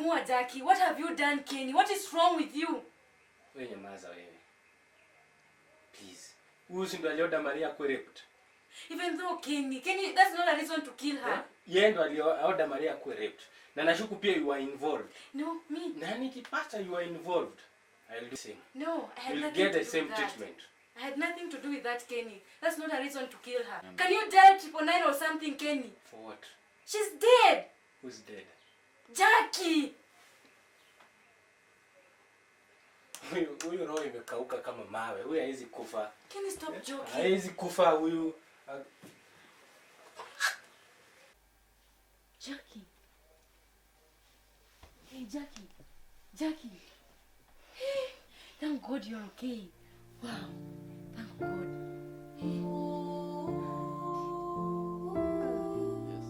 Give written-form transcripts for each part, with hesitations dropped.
Sijamuua Jackie. What have you done, Kenny? What is wrong with you? Wewe nyamaza wewe. Please. Huyu si ndo aliorder Maria kuwa raped. Even though Kenny, that's not a reason to kill her. Eh? Yeye ndo aliorder Maria kuwa raped. Na nashuku pia you are involved. No, me. Na nikipata you are involved, I'll do the same. No, I had You'll nothing get to the do same with that. treatment. I had nothing to do with that, Kenny. That's not a reason to kill her. Can you dial 999 or something, Kenny? For what? She's dead. Who's dead? Jackie. Huyu roho imekauka kama mawe. Huyu hawezi kufa. Kenny, stop joking. Hawezi kufa huyu. Jackie. Hey, Jackie. Jackie. Hey, thank God you're okay. Wow. Thank God. Hey. Yes.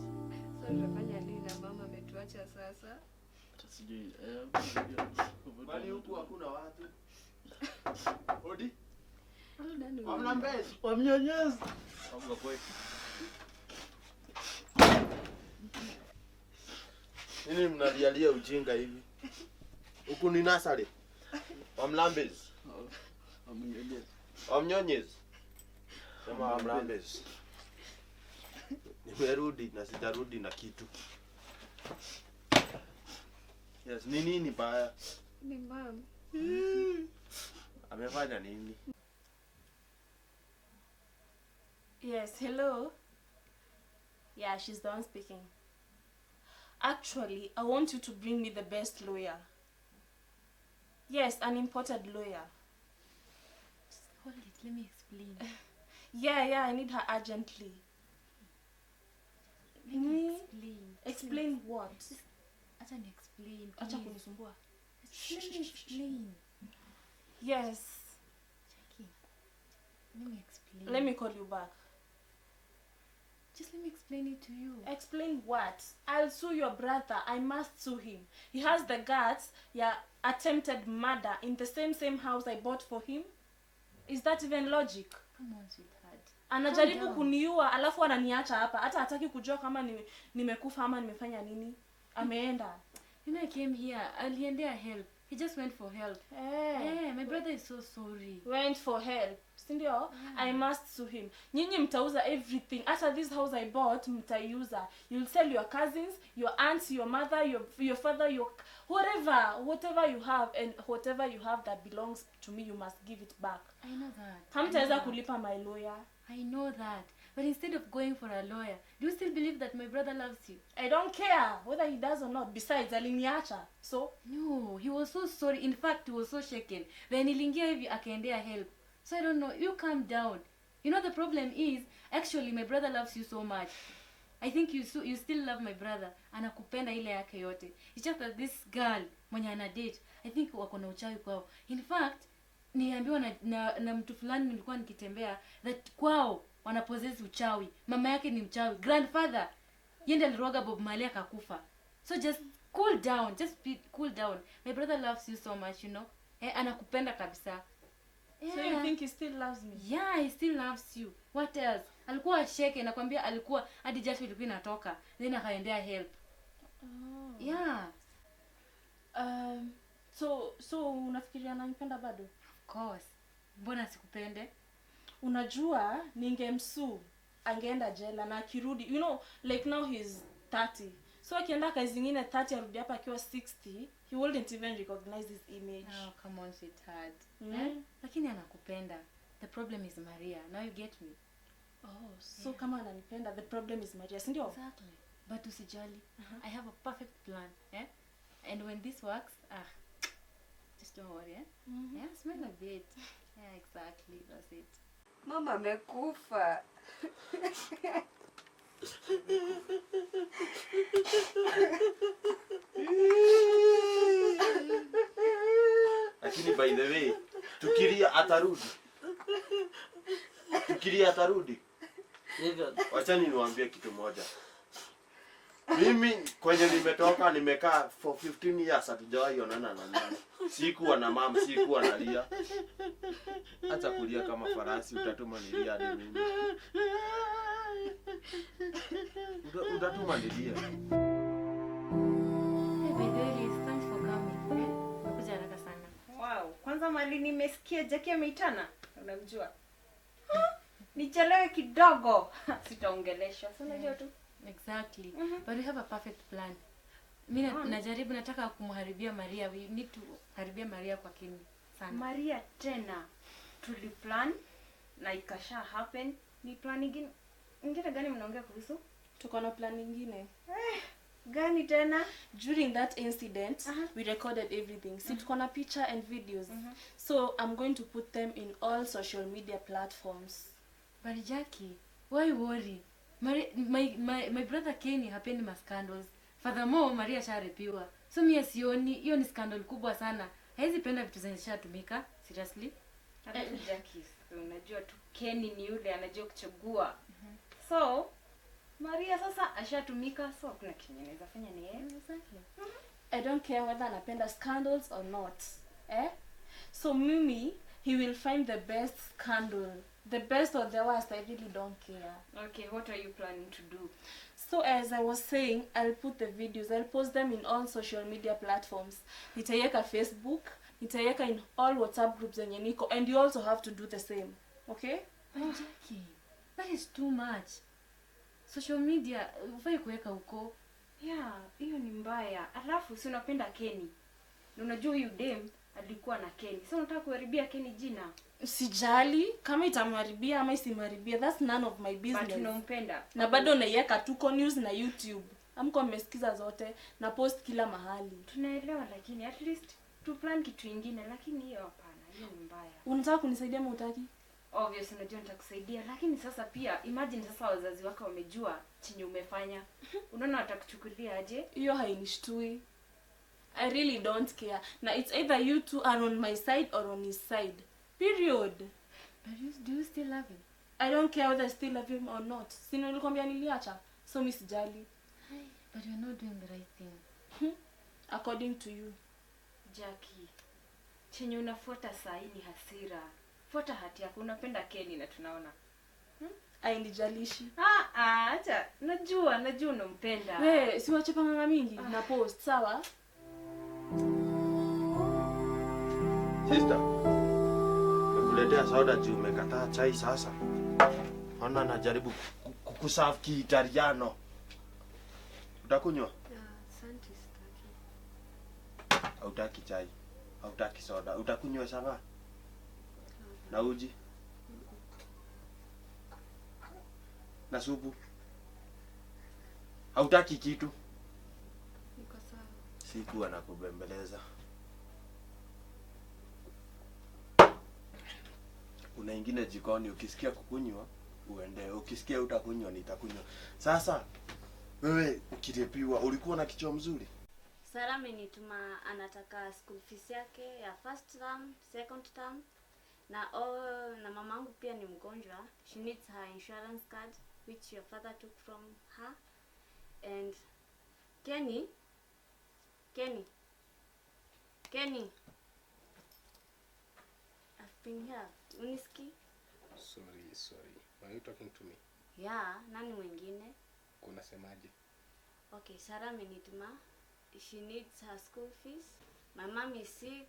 Sasa tutafanya nini na mama ametuacha sasa? Sijui. Bali huku hakuna watu. Odi. Nani huyu? Wamlambezi. Wamnyonyezi. Wamga kwetu. Nini mnalialia ujinga hivi? Huku ni nasari. Wamlambezi. Wamnyonyezi. Wamnyonyezi. Sema wamlambezi. Nimerudi na sitarudi na kitu. Yes, ni nini baya? Ni mama. Amefanya nini? Yes, hello. Yeah, she's the one speaking. Actually, I want you to bring me the best lawyer. Yes, an imported lawyer. Just hold it, let me explain. Yeah, I need her urgently. Let me explain. Explain what? Acha ni explain. Acha please. kunisumbua. Let me explain. Yes. Jackie. Let me explain. Let me call you back. Just let me explain it to you. Explain what? I'll sue your brother. I must sue him. He has the guts. Yeah, attempted murder in the same house I bought for him. Is that even logic? Come on, sweetheart. Anajaribu Calm down. kuniua alafu ananiacha hapa. Hata hataki kujua kama nimekufa ama nimefanya nini. Ameenda. You know, I came here. Aliendea help. He just went for help. Eh. Yeah, my brother is so sorry. Went for help. Sindio? I must sue him. Nyinyi mtauza everything. Hata this house I bought mtaiuza. You'll sell your cousins, your aunts, your mother, your father, your whatever you have, and whatever you have that belongs to me, you must give it back. I know that. Hamtaweza kulipa my lawyer. I know that. But instead of going for a lawyer, do you still believe that my brother loves you? I don't care whether he does or not. Besides, aliniacha. So? No, he was so sorry. In fact, he was so shaken. Then niliingia hivi akaendea help. So I don't know. You calm down. You know the problem is, actually my brother loves you so much. I think you still love my brother. Anakupenda ile yake yote. It's just that this girl mwenye ana date, I think wako na uchawi kwao. In fact, niliambiwa na mtu fulani nilikuwa nikitembea that kwao wanapossess uchawi. Mama yake ni mchawi. Grandfather yeye ndiye aliroga Bob Marley akakufa. So just cool down, just be cool down. My brother loves you so much, you know. Anakupenda kabisa. Yeah. So you think he still loves me? Yeah, he still loves you. What else? Alikuwa sheke, nakwambia alikuwa hadi jasho ilikuwa inatoka. Then akaendea help. Oh. Yeah. So unafikiria ananipenda bado? Of course. Mbona sikupende? Unajua ningemsue angeenda jela na akirudi, you know, like now he's 30. So akienda kazi zingine 30 arudi hapa akiwa 60, he wouldn't even recognize his image. Oh, come on sweetheart. Eh? Lakini anakupenda. The problem is Maria. Now you get me. Oh, so yeah. Kama ananipenda, the problem is Maria, si ndio? Exactly. But usijali. I have a perfect plan, eh? And when this works, just don't worry, eh? Yeah, smile a bit. Yeah, exactly. That's it. Mama amekufa. Lakini by the way, tukilia atarudi. Tukilia atarudi. Wachani niwaambie kitu moja. Mimi kwenye nimetoka nimekaa for 15 years hatujawahi onana na mama. Sikuwa na mama, sikuwa nalia. Acha kulia kama farasi, utatuma nilia hadi mimi. Utatuma nilia. Hey, by the way, Mali nimesikia Jackie ameitana. Unamjua? Nichelewe kidogo. Sitaongeleshwa. Si unajua tu. Exactly. But we have a perfect plan. Mi najaribu, nataka kumharibia Maria. We need to haribia Maria kwa Kenny sana. Maria tena tuliplan na ikasha happen. Ni plan ingine gani mnaongea kuhusu? Tuko na plan ingine. Gani tena? During that incident, we recorded everything. Si tuko na picture and videos. So I'm going to put them in all social media platforms. But Jackie, why worry? My brother Kenny hapendi ma scandals. Furthermore, Maria sharepiwa. So mimi sioni hiyo ni scandal kubwa sana. Haizi penda vitu zenye zishatumika. Seriously? Alafu Jackie, unajua tu Kenny ni yule anajua kuchagua. So Maria sasa ashatumika, so kuna kenye naweza fanya ni yeye. Exactly. I don't care whether anapenda scandals or not. Eh? So mimi, he will find the best scandal. The best or the worst, I really don't care. Okay, what are you planning to do? So as I was saying, I'll put the videos, I'll post them in all social media platforms. Nitaiweka Facebook, nitaiweka in all WhatsApp groups zenye niko, and you also have to do the same. Okay? But Jackie, that is too much. Social media hufai kuweka huko. Yeah, hiyo ni mbaya. Alafu si unapenda Kenny. Na unajua huyu dem alikuwa na Kenny. So unataka kuharibia Kenny jina. Sijali kama itamharibia ama isimharibia, that's none of my But business. unampenda. Na bado naiweka Tuko News na YouTube. Amko mmesikiza zote na post kila mahali. Tunaelewa, lakini at least tu plan kitu ingine, lakini hiyo hapana, hiyo ni mbaya. Unataka kunisaidia ama hutaki? Obvious, unajua nitakusaidia, lakini sasa pia imagine sasa wazazi wako wamejua chenye umefanya. Unaona watakuchukulia aje? Hiyo hainishtui. I really don't care. Na it's either you two are on my side or on his side. Period. But do you still love him? I don't care whether I still love him or not. Si nilikwambia niliacha. So mi sijali. But you're not doing the right thing. According to you. Jackie, chenye unafuata saa hii ni hasira. Fuata hati yako, unapenda Kenny na tunaona. Hainijalishi. Ah ah, acha. Najua unampenda. We, si wache panganga mingi na post, sawa? Sister, nimekuletea soda juu umekataa chai sasa. Ona najaribu kukuserve Kiitaliano. Utakunywa? Asante, sitaki. Hautaki chai? Hautaki soda? Utakunywa sana? Na uji? Na supu? Hautaki kitu? Niko sawa. Siku anakubembeleza. Kuna ingine jikoni, ukisikia kukunywa uende, ukisikia utakunywa nitakunywa. Sasa wewe ukirepiwa ulikuwa na kichwa mzuri? Sara amenituma, anataka school fees yake ya first term, second term na oh, na mamangu pia ni mgonjwa. She needs her insurance card which your father took from her. And Kenny, Kenny, Kenny, I've been here. Uniski? Sorry, sorry. Were you talking to me? Yeah, nani mwingine? Kunasemaje? Okay, Sarah amenituma. She needs her school fees. My mom is sick.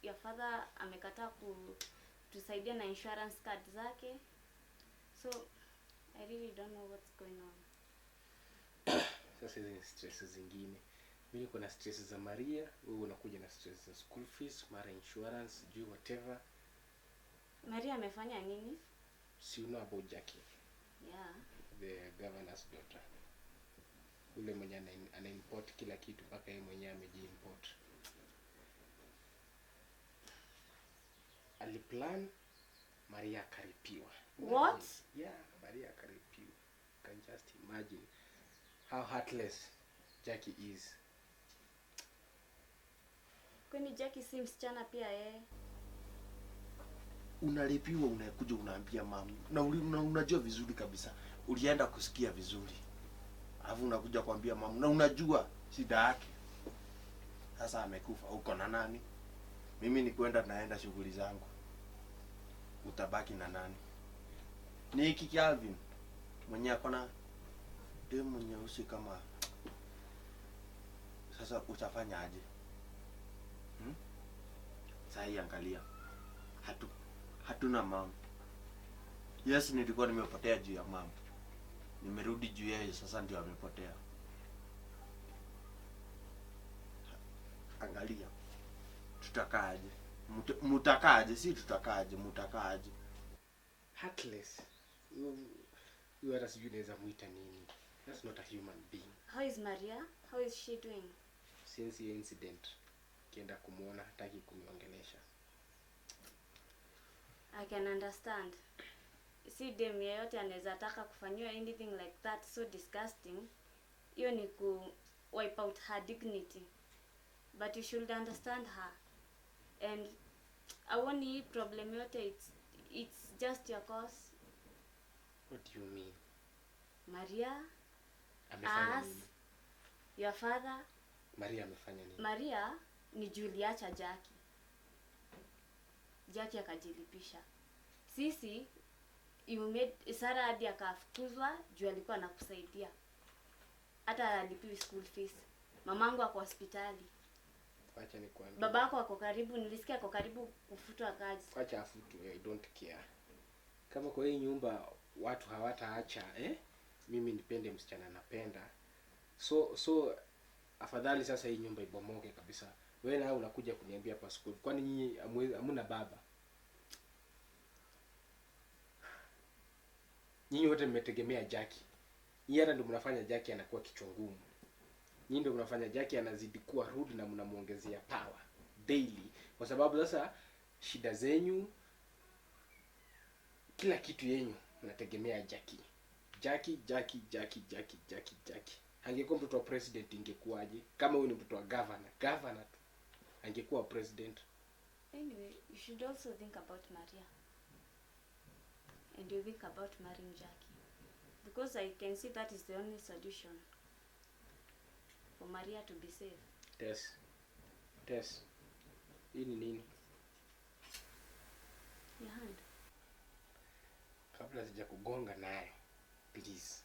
Your father amekataa kutusaidia na insurance card zake. So I really don't know what's going on. Sasa hizi ni stress zingine. Mimi niko na stress za Maria, wewe unakuja na stress za school fees, mara insurance, sijui whatever. Maria amefanya nini? Si you know about Jackie, Yeah. the governor's daughter. Ule mwenye ana import kila kitu mpaka yeye mwenyewe amejiimport. Aliplan Maria akaripiwa. What? Yeah, Maria akaripiwa. You can just imagine how heartless Jackie is. Kwani Jackie si msichana pia yeye? Unalipiwa, unakuja unaambia mami na unajua vizuri kabisa ulienda kusikia vizuri, alafu unakuja kuambia mami na unajua shida yake. Sasa amekufa, uko na nani? Mimi ni kwenda naenda shughuli zangu, utabaki na nani? Ni hiki Calvin mwenye ako na demu nyeusi kama. Sasa utafanya aje? Sasa angalia, Hatuna mama. Yes, nilikuwa nimepotea juu ya mama. Nimerudi juu yeye, sasa ndio amepotea. Angalia. Tutakaaje? Mutakaaje? Si tutakaaje, mutakaaje? Heartless. Huyu hata sijui naweza muita nini. That's not a human being. How is Maria? How is she doing? Since the incident, kienda kumuona hataki kuniongelesha. I can understand. Si dem yeyote anaweza taka kufanyiwa anything like that, so disgusting. Hiyo ni ku wipe out her dignity. But you should understand her. And awoni hii problem yote, it's just your cause. What do you mean? Maria, Amefanya us, nini? Your father. Maria amefanya nini? Maria ni Juliacha Jackie. Jackie akajilipisha. Sisi you made Sarah hadi akafukuzwa juu alikuwa anakusaidia. Hata alipiwi school fees. Mamangu ako hospitali. Wacha nikwambie. Babako ako karibu, nilisikia ako karibu kufutwa kazi. Wacha afutwe, I don't care. Kama kwa hii nyumba watu hawataacha, Mimi nipende msichana napenda. So afadhali sasa hii nyumba ibomoke kabisa. Wewe na unakuja kuniambia hapa school. Kwani nyinyi hamuna baba? Nyinyi wote mmetegemea Jackie. Nyinyi hata ndio mnafanya Jackie anakuwa kichwa ngumu. Nyinyi ndio mnafanya Jackie anazidi kuwa rude na mnamuongezea power daily. Kwa sababu sasa shida zenyu, kila kitu yenyu mnategemea Jackie. Jackie, Jackie, Jackie, Jackie, Jackie, Jackie. Angekuwa mtoto wa president ingekuwaje? Kama huyu ni mtoto wa governor, governor tu. Angekuwa president. Anyway, you should also think about Maria. And you think about marrying Jackie. Because I can see that is the only solution for Maria to be safe. Tess. Tess. Hii ni nini? Your hand. Kabla sijakugonga nayo, please.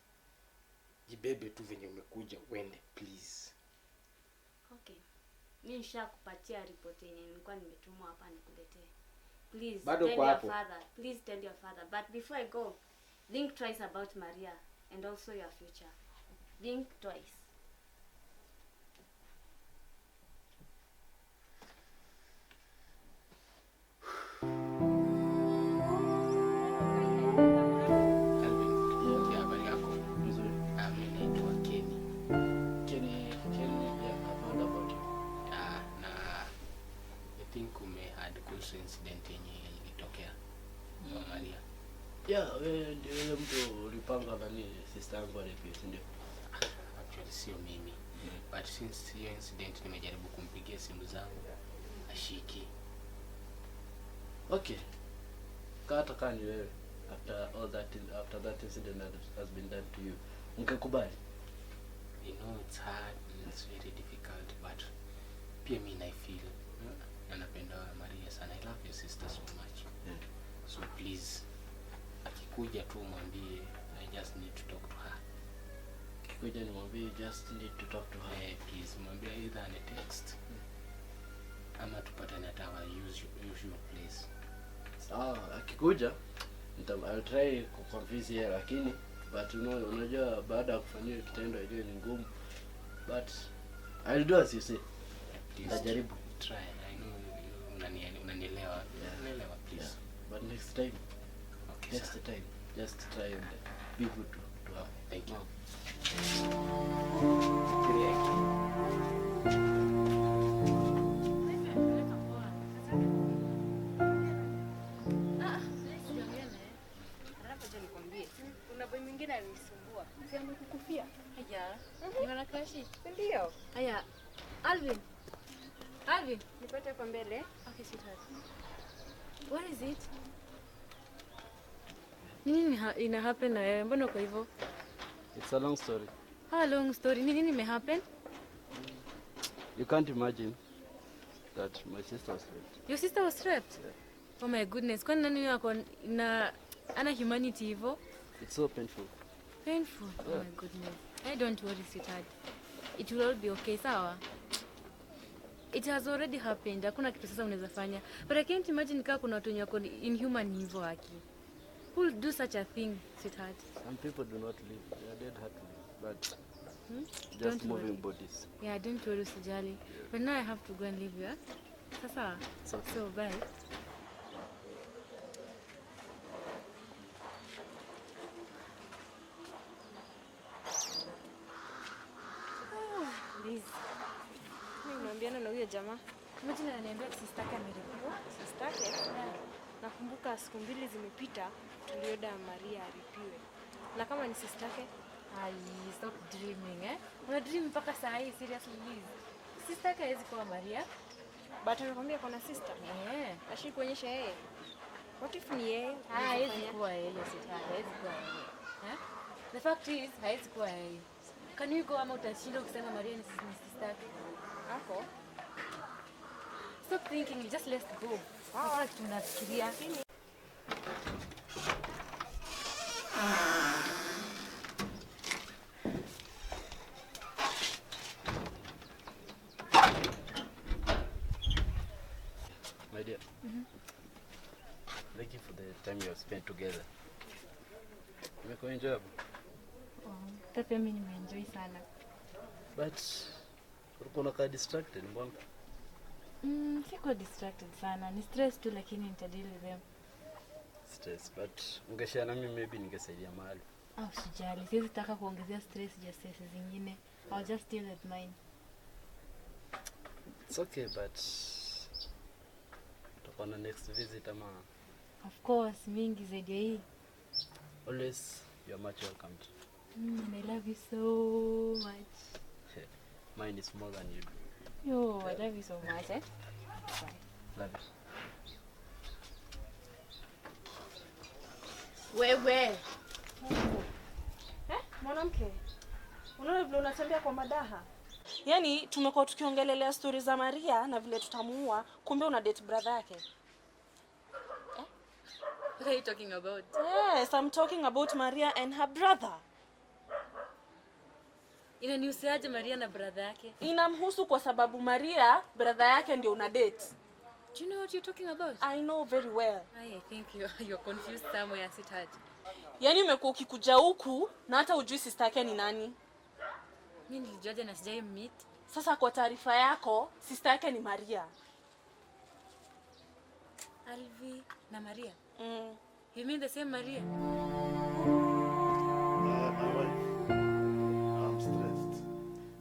Jibebe tu venye umekuja uende, please. Okay. Mimi nishakupatia report yenye nilikuwa nimetumwa hapa nikuletee. Please Bado tell kwa your hapo. father. Please tell your father. But before I go, think twice about Maria and also your future. Think twice. Alvin, Yeah. habari yako? Mzuri. Mimi naitwa Kenny. Kenny, yeah, I've heard about you. Na I think ume had kuhusu incident yenye ilitokea kwa Maria. Yeah, wewe ndio yule mtu ulipanga nani sister yangu alipia, si ndio? Actually sio mimi. But since hiyo incident nimejaribu kumpigia simu zangu ashiki. Okay. Hata kama ni wewe after all that, after that incident that has been done to you, ungekubali? You know it's hard and it's very difficult, but pia mi na feel na napenda Maria sana. I love your sister so much. Yeah. So please akikuja tu mwambie I just need to talk to her. Kikuja nimwambie you just need to talk to her. Please mwambie either ani text ama tupatane at our usual place. Sawa, akikuja I'll try kuconvince yeye, lakini but you know, unajua baada ya kufanyia kitendo hiyo ni ngumu, but I'll do as you say. Nitajaribu. Try. I know you unanielewa. Yeah. Unanielewa, please. Yeah. But next time. Okay, next sir. time just try and be good to her. Thank you. Kuna boy mwingine alinisumbua. Si amekukufia? Haya. Ni wanakrashi? Ndio. Haya. Alvin. Alvin. Nipate hapa mbele. Okay, sweetheart. What is it? Nini ina happen na wewe? Mbona uko hivyo? It's a long story. How long story? Nini nime happen? You can't imagine that my sister was raped. Your sister was raped? Yeah. Oh my goodness. Kwani nani yako na ana humanity hivyo? It's so painful. Painful? Yeah. Oh my goodness. I don't worry, sweetheart. It will all be okay, sawa? It has already happened. Hakuna kitu sasa unaweza fanya. But I can't imagine kama kuna watu wenye wako inhuman hivyo haki. Who will do such a thing, sweetheart? Some people do not live. They are dead heartily, but just Don't moving worry. bodies. Yeah, don't worry usijali. But now I have to go and leave you. Eh? Sasa. It's okay. So bye. Liz. Mimi unaambiana na huyo jamaa. Imagine ananiambia sister yake ameripiwa. Sister yake? Nakumbuka siku mbili zimepita tulioda Maria aripiwe. Na kama ni sister yake? Ai, stop dreaming eh. Una dream mpaka saa hii seriously Liz. Sister yake hawezi kuwa Maria. But anakwambia kuna sister. Eh. Ashi kuonyesha yeye. What if ni yeye? Ah, hawezi kuwa yeye sweetheart, hawezi kuwa yeye. Eh? The fact is hawezi kuwa yeye. Can you go ama utashinda ukisema Maria ni sister yake? Ako. Stop thinking, just let's go. Hakuna kitu unafikiria. My dear. Thank you for the time you have spent together. Imekuwa enjoyable. Hata pia mimi nimeenjoy sana. But ulikuwa unakaa distracted mbona? Sikuwa distracted sana. Ni stress tu lakini nitadeal with them. Stress, but ungeshare na mimi maybe ningesaidia mahali. Ah, usijali. Siwezi taka kuongezea stress juu ya stress zingine. I'll just deal with mine. It's okay, but tutakuwa na next visit ama Of course, mingi zaidi ya hii. always you are much welcomed. And I love you so much. Mine is more than you do. Yo, I love you so much, eh? Bye. Love you. Wewe. Eh, mwanamke. Unaona vile unatembea kwa madaha? Yaani tumekuwa tukiongelelea story za Maria na vile tutamuua, kumbe una date brother yake. What are you talking about? Yes, I'm talking about Maria and her brother. Inanihusiaje Maria na brother yake? Inamhusu kwa sababu Maria brother yake ndio una date. Do you know what you're talking about? I know very well. I think you're confused somewhere, sweetheart. Yaani umekuwa ukikuja huku na hata hujui sister yake ni nani. Mimi nilijuaje na sijai meet? Sasa kwa taarifa yako, sister yake ni Maria. Alvi na Maria. Mm. You mean the same Maria? My wife, I'm stressed.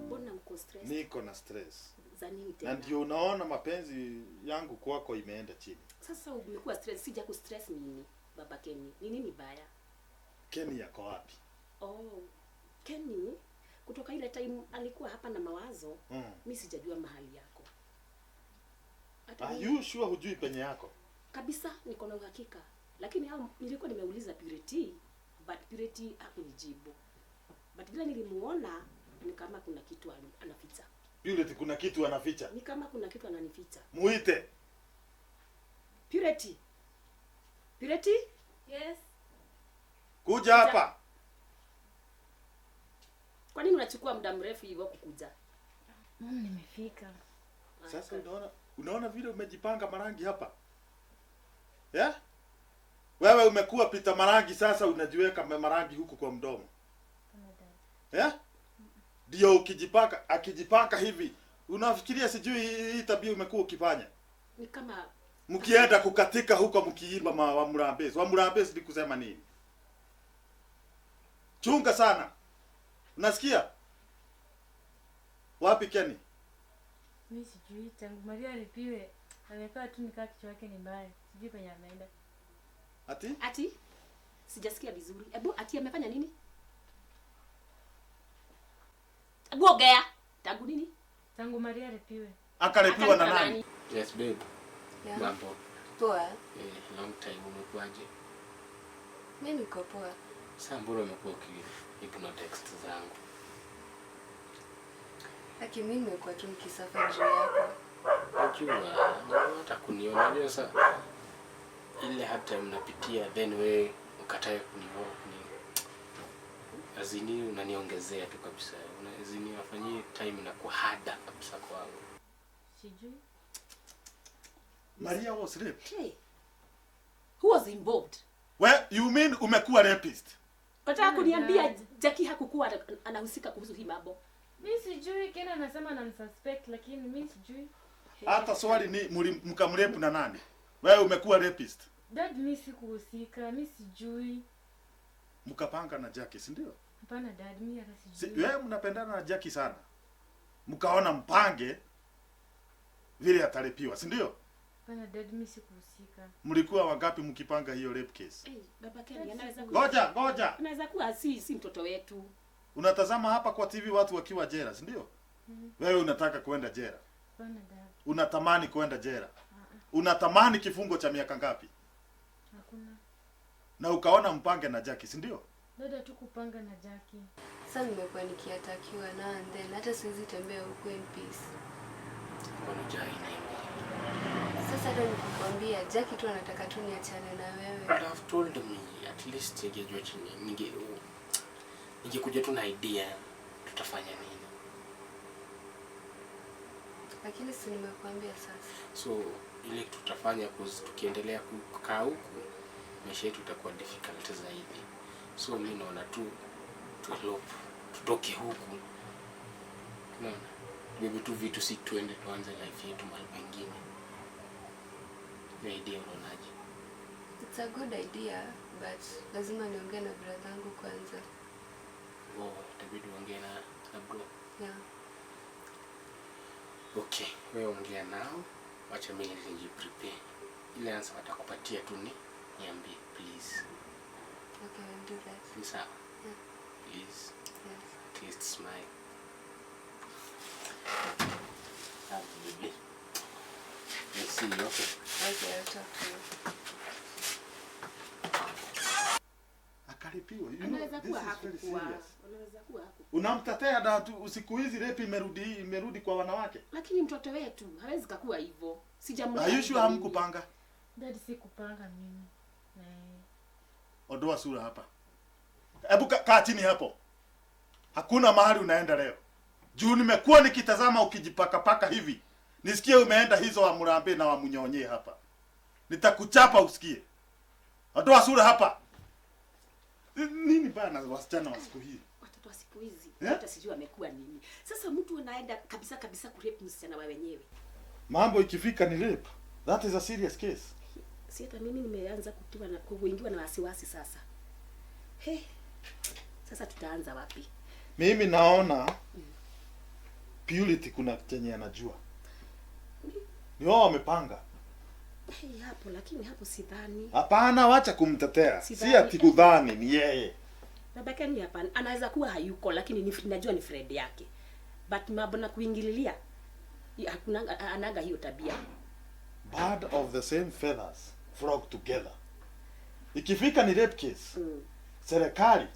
Mbona mko stress? Niko na stress. Za nini Na tena? ndio unaona mapenzi yangu kwako imeenda chini. Sasa umekuwa stress, sija ku stress nini? Baba Kenny, ni nini baya? Kenny yako wapi? Oh, Kenny kutoka ile time alikuwa hapa na mawazo, mimi sijajua mahali yako. Hata Are mimi you sure hujui penye yako? kabisa niko na uhakika. Lakini hao nilikuwa nimeuliza Purity, but Purity hakunijibu. But vile nilimuona ni kama kuna kitu anaficha. Purity kuna kitu anaficha. Ni kama kuna kitu ananificha. Muite. Purity. Purity? Yes. Kuja hapa. Kwa nini unachukua muda mrefu hivyo kukuja? Nimefika. Sasa unaona vile umejipanga marangi hapa? Yeah? Wewe umekuwa pita marangi sasa unajiweka marangi huku kwa mdomo. Yeah? Ndio ukijipaka, akijipaka hivi, unafikiria sijui hii tabia umekuwa ukifanya. Ni kama mkienda kukatika huko mkiimba wa Murambezi. Wa Murambezi ni kusema nini? Chunga sana. Unasikia? Wapi Kenny? Mimi sijui tangu Maria alipiwe amekaa tu nikaa kichwa yake ni mbaya. Sijui penye ameenda. Ati? Ati? Sijasikia vizuri. Ebu ati amefanya nini? Ebu ongea. Tangu nini? Tangu Maria alipiwe. Akalipiwa na nani? Yes babe. Yeah. Mambo. Poa. Long time umekuaje? Mimi niko poa. Sasa mbona umekuwa uki-ignore text zangu? Aki mimi nimekuwa tu nikisafa juu yako. Unajua, hata kuniona unajua sasa ile hard time napitia then wewe ukatae kuniona azini unaniongezea tu kabisa. Unazini wafanyie time na kuhada kabisa kwangu. Sijui. Maria was raped. Hey. Who was involved? Well, you mean umekuwa rapist? Unataka kuniambia Jackie hakukuwa anahusika kuhusu hii mambo? Mimi sijui, Ken anasema anamsuspect lakini mimi sijui. Hata swali ni mkamrape na nani? Wewe umekuwa rapist. Dad, mimi sikuhusika, mimi sijui. Mkapanga na Jackie, si ndio? Hapana dad, mimi hata sijui. Wewe mnapendana na Jackie sana. Mkaona mpange vile atalipiwa, si ndio? Hapana dad, mimi sikuhusika. Mlikuwa wangapi mkipanga hiyo rape case? Hey, baba Ken anaweza kuwa. Ngoja. Anaweza kuwa si mtoto wetu. Unatazama hapa kwa TV watu wakiwa jela, si ndio? Wewe unataka kwenda jela. Hapana dad. Unatamani kwenda jela. Unatamani kifungo cha miaka ngapi? Hakuna. Na ukaona mpange na Jackie, si ndio? Dada tu kupanga na Jackie. Sasa nimekuwa nikiatakiwa na and then hata siwezi tembea huko in peace. Mbona jai na hiyo? Sasa ndio nikukwambia Jackie tu anataka tu niachane na wewe. You have told me at least ningejua chini. Ningekuja tu na idea tutafanya nini. Lakini si nimekuambia sasa. So ile tutafanya cause tukiendelea kukaa huku maisha yetu itakuwa difficult zaidi. So mimi naona tu tuelope, tutoke huku. Unaona? Tubebe tu vitu, si tuende tuanze life yetu mahali pengine. Ni idea unaonaje? It's a good idea but lazima niongee na brother yangu kwanza. Oh, itabidi uongee na bro. Yeah. Okay, wewe ongea nao, wacha mimi nijiprepare. Ile answer watakupatia tu ni niambie please. Okay, I'll do that. Ni sawa? Yeah. Please. Yes. At least smile. Have baby. Let's see you, okay? Okay, I'll talk to you. Akalipiwa. Anaweza kuwa hakukuwa. Anaweza kuwa hakukuwa. Unamtetea na siku hizi rape imerudi kwa wanawake. Lakini mtoto wetu hawezi kuwa hivyo. Sijamlea. Ayushu hamkupanga. Dad, sikupanga mimi. Ondoa sura hapa. Hebu kaa chini hapo. Hakuna mahali unaenda leo. Juu nimekuwa nikitazama ukijipaka paka hivi. Nisikie umeenda hizo wa Murambe na wa Munyonye hapa. Nitakuchapa usikie. Ondoa sura hapa. Nini bana wasichana wa siku hii? Watoto wa siku hizi hata sijui amekuwa nini. Sasa mtu anaenda kabisa kabisa kurape msichana wa wenyewe. Mambo ikifika ni rape. That is a serious case. Si hata mimi nimeanza kutiwa na kuingiwa na wasiwasi sasa. He. Sasa tutaanza wapi? Mimi naona Purity kuna chenye anajua. Ni wao wamepanga. Hey, hapo lakini hapo sidhani. Hapana, wacha kumtetea. Si ati kudhani ni yeye. Baba Ken hapana, anaweza kuwa hayuko lakini najua ni friend yake. But mambo na kuingililia hakuna, anaga hiyo tabia. Bird of the same feathers flock together. Ikifika ni rape case. Serikali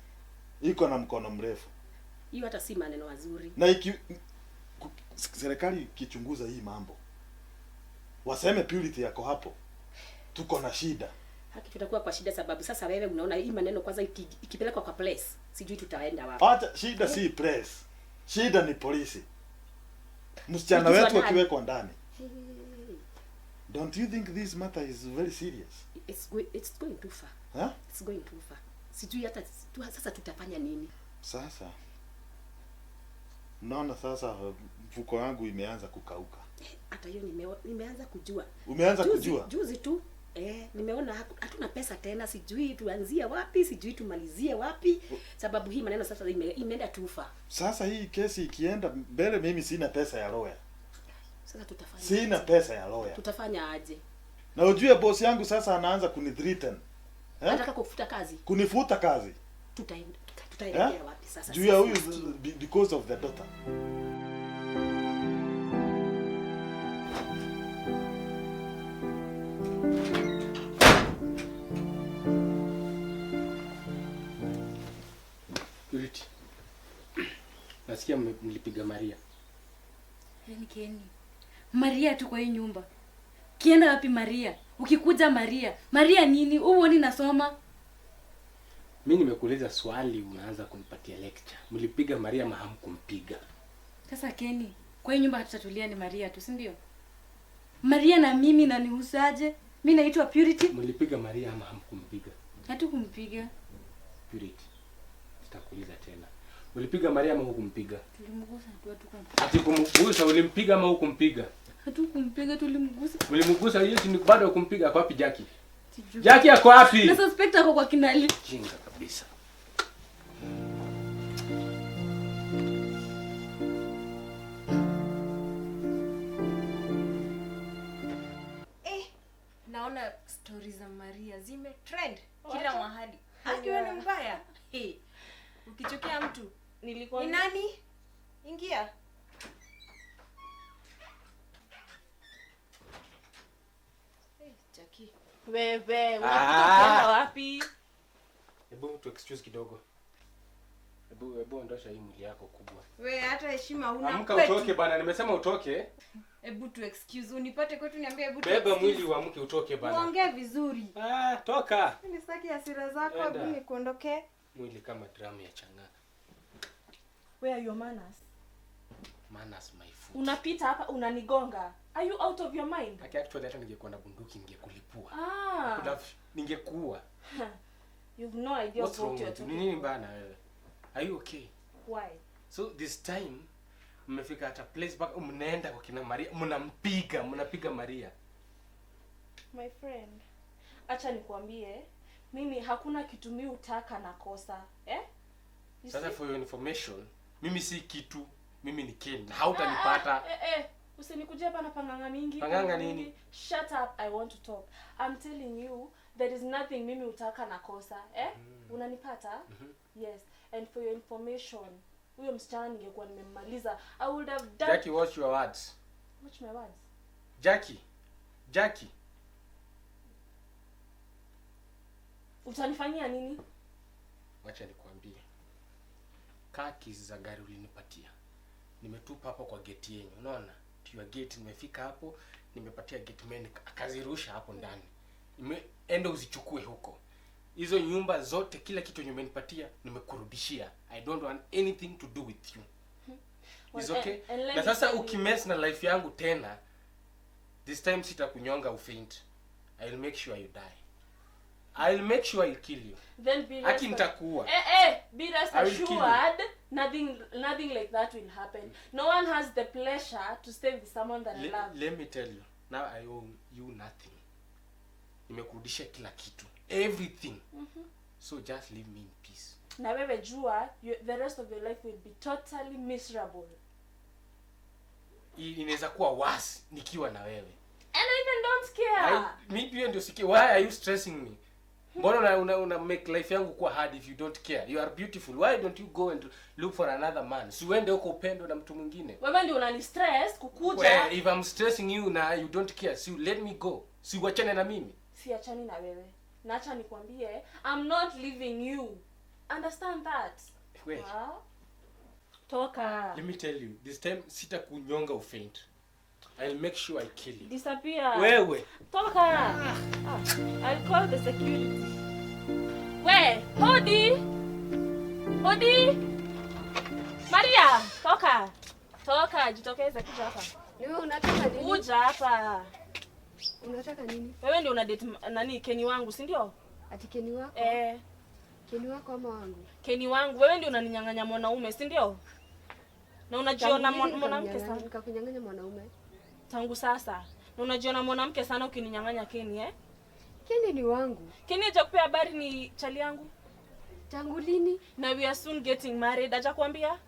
iko na mkono mrefu. Hiyo hata si maneno mazuri. Na serikali ikichunguza hii mambo, waseme Purity yako hapo, tuko na shida. Haki tutakuwa kwa shida sababu sasa wewe unaona hii maneno kwanza ikipelekwa kwa press, sijui tutaenda wapi. Hata shida si press. Shida ni polisi. Msichana wetu akiwekwa ndani. Don't you think this matter is very serious? It's going too far. Huh? It's going too far. Sijui hata sasa tutafanya nini. Sasa naona sasa mfuko wangu imeanza kukauka. Hata hiyo nimeanza kujua. Umeanza kujua? Juzi tu. Nimeona hatuna pesa tena, sijui tuanzie wapi, sijui tumalizie wapi, sababu hii maneno sasa imeenda too far. Sasa hii kesi ikienda mbele mimi sina pesa ya lawyer. Sasa tutafanya. Sina pesa ya lawyer. Tutafanya aje? Na ujue boss yangu sasa anaanza kunithreaten. Anataka kukufuta kazi. Kunifuta kazi. Tutaelekea wapi sasa? Juu ya huyu because of the daughter. Purity. Nasikia mlipiga Maria. Yaani Keni. Maria tu kwa hii nyumba. Kienda wapi Maria? Ukikuja Maria. Maria nini? Uoni nasoma? Mimi nimekuuliza swali unaanza kunipatia lecture. Mlipiga Maria ama hamkumpiga? Sasa Keni, kwa hii nyumba hatutatulia ni Maria tu, si ndio? Maria na mimi nanihusaje? Mimi naitwa Purity. Mlipiga Maria ama hamkumpiga? Hatukumpiga. Purity, sitakuuliza tena. Ulipiga Maria ama hukumpiga? Tulimgusa tu, hatukumpiga. Ati kumgusa, ulimpiga ama hukumpiga? Hatukumpiga, tulimgusa. Ulimgusa, hiyo si ni bado kumpiga. Ako wapi Jackie? Sijui. Jackie ako wapi? Na suspect ako kwa kinali. Jinga kabisa. Naona stories za Maria zime trend kila mahali. Akiwa ni mbaya. Hey. Ukichukia mtu Nilikuwa ni nani? Ingia. Hey, Jackie. Wewe unataka kwenda wapi? Hebu tu excuse kidogo. Hebu ondosha hii mwili yako kubwa. Wewe hata heshima huna. Amka kwetu. utoke bana, nimesema utoke. Hebu tu excuse unipate kwetu niambie hebu tu. Beba excuse. mwili uamke utoke bana. Uongee vizuri. Ah, toka. Mimi sitaki hasira zako, Enda. hebu nikuondokee. Mwili kama drum ya chang'aa. Where are your manners? Manners my foot. Unapita hapa unanigonga. Are you out of your mind? Aki actually hata ningekuwa na bunduki ningekulipua. Ah. Ningekuua. You've no idea What's what wrong you're with you? talking Ni nini about. mbaya na wewe? Are you okay? Why? So this time mmefika at a place mpaka mnaenda kwa kina Maria, mnampiga, mnapiga Maria. My friend, acha nikwambie, mimi hakuna kitu mimi utaka na kosa. Eh? You Sasa see? for your information, mimi si kitu, mimi ni Ken. Hautanipata. Usinikujie hapa na panganga mingi. Panganga nini? Shut up, I want to talk. I'm telling you, there is nothing mimi utaka na kosa. Eh? Unanipata? Yes. And for your information, huyo msichana ningekuwa nimemmaliza, I would have done. Jackie, watch your words. Watch my words. Jackie. Jackie. Utanifanyia nini? Wacha nikwambie. Kaa keys za gari ulinipatia. Nimetupa hapo kwa gate yenu. Unaona? To your gate nimefika hapo, nimepatia gate man akazirusha hapo ndani. Enda uzichukue huko. Hizo nyumba zote kila kitu yenye umenipatia nimekurudishia. I don't want anything to do with you. Well, Is okay? and let Na me sasa tell you- ukimess na life yangu tena, this time sitakunyonga ufaint. I'll make sure you die. I'll make sure I'll kill you. Then be rest Aki nitakuua. Be rest I will kill you. assured nothing like that will happen. No one has the pleasure to stay with someone that I love. Let me tell you. Now I owe you nothing. Nimekurudishia kila kitu. Everything. So just leave me in peace. Na wewe jua, the rest of your life will be totally miserable. Inaweza kuwa worse nikiwa na wewe. And I even don't care. Mimi pia ndio sikia. Why are you stressing me? Mbona una make life yangu kuwa hard if you don't care? You are beautiful. Why don't you go and look for another man? Si uende huko upendo na mtu mwingine. Wewe ndio unani stress kukuja. Well, if I'm stressing you na you don't care, si let me go. Si uachane na mimi. Siachani na wewe. Na acha nikwambie, I'm not leaving you. Understand that? Wait. Toka. Let me tell you, this time sitakunyonga ufaint. I'll make sure I kill you. Disappear. Wewe. Toka. I'll call the security. We, hodi. Hodi. Maria, toka. Toka, jitokeze kuja hapa. Wewe unataka nini? Kuja hapa. Unataka nini? Wewe ndio una date nani Keni wangu, si ndio? Ati Keni wako? Eh. Keni wako ama wangu? Keni wangu, wewe ndio unaninyang'anya mwanaume, si ndio? Na unajiona mwanamke sana. Nikakunyang'anya mwanaume. Tangu sasa. Na unajiona mwanamke sana ukininyang'anya Keni, eh? Keni ni wangu. Keni hajakupea habari ni chali yangu? Tangu lini? Na we are soon getting married, hajakwambia?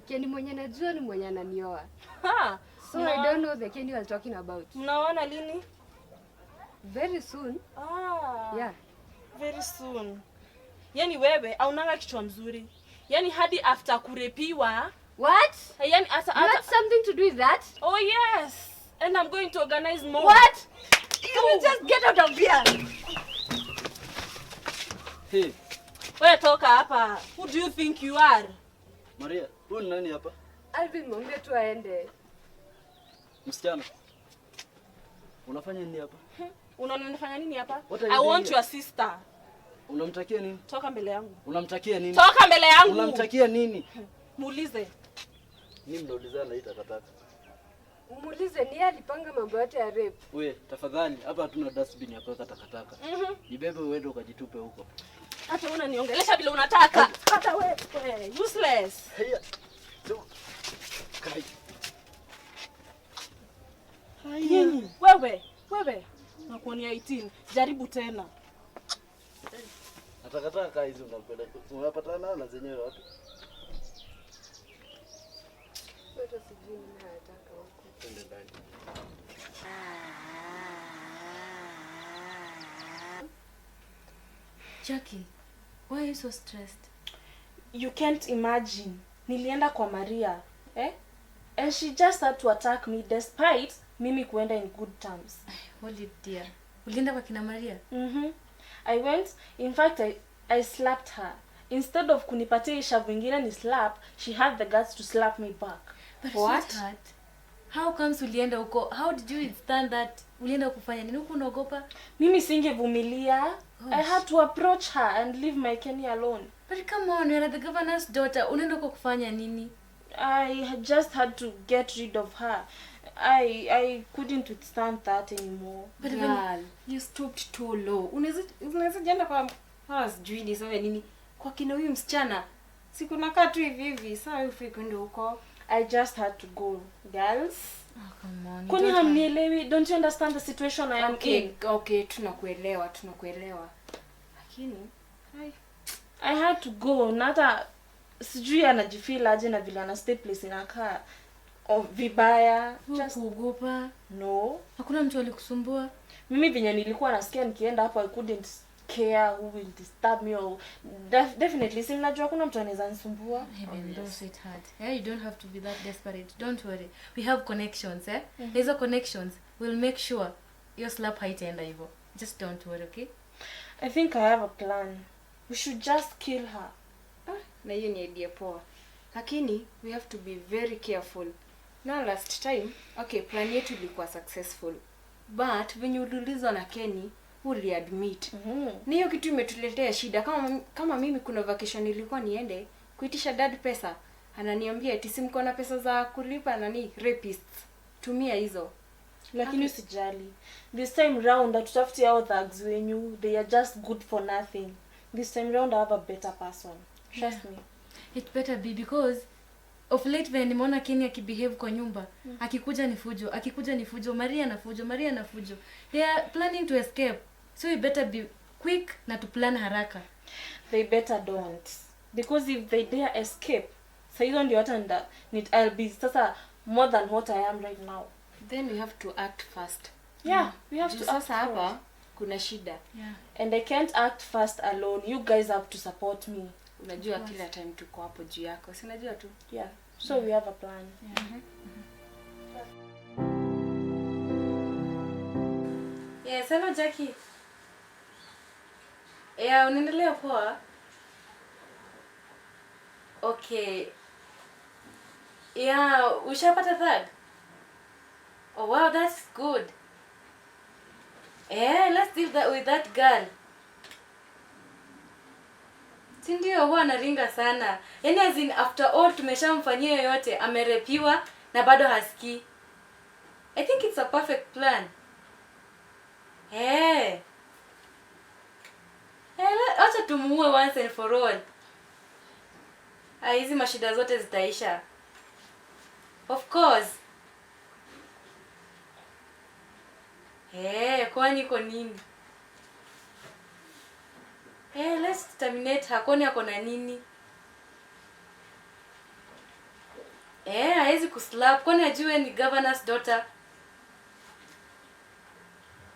Keni mwenye najua ni mwenye ananioa. Ha. So I don't know the Kenny you are talking about. Mnaoana lini? Very soon. Ah. Yeah. Very soon. Yaani wewe haunanga kichwa mzuri. Yaani hadi after kurepiwa. What? Yaani hata You had something to do with that? Oh yes. And I'm going to organize more. What? You just get out of here. Hey. Wewe toka hapa. Who do you think you are? Maria, huyu ni nani hapa? Alvin, mwambie tu aende. Msichana. Unafanya nini hapa? Unaona nafanya nini hapa? What are you I doing want here? your sister. Unamtakia nini? Toka mbele yangu. Unamtakia nini? Toka mbele yangu. Unamtakia nini? Muulize. Ni mnaulizana hii takataka. Muulize ni yeye alipanga mambo yote ya rape. We, tafadhali hapa hatuna dustbin ya kuweka takataka. Jibebe uende ukajitupe huko. Hata wewe unaniongelesha vile unataka. Hata wewe useless. Haya. So, kai. Nyinyi, wewe, wewe. Nakuonea 18. Jaribu tena. Na takataka hizo unapenda unapatana na zenyewe wapi? Hata sijui nini anataka huko. Twende ndani. Jackie, why are you so stressed? You can't imagine. Nilienda kwa Maria, eh? And she just had to attack me despite mimi kuenda in good terms. Hold it dear. Ulienda kwa kina Maria? I went, in fact I slapped her. Instead of kunipatia ishavu ingine ni slap, she had the guts to slap me back. But What? sweetheart, how comes ulienda huko? How did you withstand that? Ulienda kufanya nini? Huku unaogopa? Mimi singevumilia. I Gosh. had to approach her and leave my Kenny alone. But come on, you're the governor's daughter. Unaenda huko kufanya nini? I had just had to get rid of her. I couldn't withstand that anymore. But when, Girl, you stooped too low. Unaweza jenda kwa hawa sijui niseme nini kwa kina huyu msichana. Siku nakaa tu hivi hivi, saa wewe hufai kwenda huko. I just had to go. Girls, oh, come on. You kwani don't have... hamnielewi? Don't you understand the situation I am Okay, in? okay, tunakuelewa, tunakuelewa. Lakini ai, I had to go. Na hata sijui anajifeel aje na vile ana stay place inakaa oh, vibaya. Just Kuogopa. no. Hakuna mtu alikusumbua? Mimi venye nilikuwa nasikia nikienda hapo I couldn't care who will disturb me or definitely si mnajua kuna mtu anaweza nisumbua. Even though, sweetheart, yeah, you don't have to be that desperate. Don't worry. We have connections, eh? Mm-hmm. Hizo connections will make sure your slap haitaenda hivyo. Just don't worry, okay? I think I have a plan. We should just kill her. na hiyo ni idea poa. Lakini we have to be very careful. Na last time, okay, plan yetu ilikuwa successful. But venye uliulizwa na Kenny, uliadmit. Ni hiyo kitu imetuletea shida. Kama mimi kuna vacation nilikuwa niende kuitisha dad pesa, ananiambia eti si mko na pesa za kulipa nani rapists. Tumia hizo. Lakini usijali. This time round hatutafuti hao thugs wenyu. They are just good for nothing. This time round I have a better person. Trust me. It better be because of late venye nimeona Kenny akibehave kwa nyumba, akikuja ni fujo, akikuja ni fujo, Maria na fujo, Maria na fujo. They are planning to escape. So we better be quick na to plan haraka. They better don't. Because if they dare escape, sa hizo ndio hata I'll be sasa more than what I am right now. Then we have to act fast. Yeah, we have Juu to act sasa hapa fast. kuna shida. Yeah. And I can't act fast alone. You guys have to support me. Unajua kila time tuko hapo juu yako. Si unajua tu. Yeah. So we have a plan. Yes, hello Jackie. Yeah, unaendelea poa? Okay. Yeah, ushapata third? Oh wow, that's good. Yeah, let's deal that with that girl. Si ndio huwa anaringa sana. Yaani as in after all tumeshamfanyia yoyote, amerepiwa na bado hasikii. I think it's a perfect plan. Hey. Hey, acha tumuue once and for all. Ah, hizi mashida zote zitaisha. Of course. Hey, kwani iko nini? Hey, let's terminate her. Kwani ako na nini? Eh, hawezi kuslap. Kwani ajue ni governor's daughter.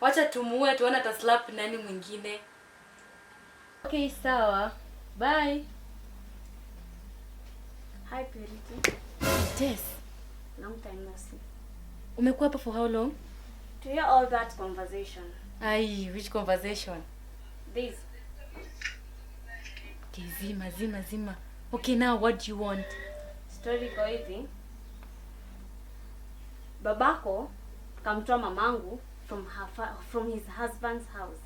Wacha tumuue tuone ataslap nani mwingine. Okay, sawa. Bye. Hi Purity. Tess, Long time no see. umekuwa hapa for how long? To hear all that conversation. Ai, which conversation? This. Okay, zima, zima, zima. Okay, now what do you want? Story iko hivi. Babako kamtoa mamangu from his husband's house.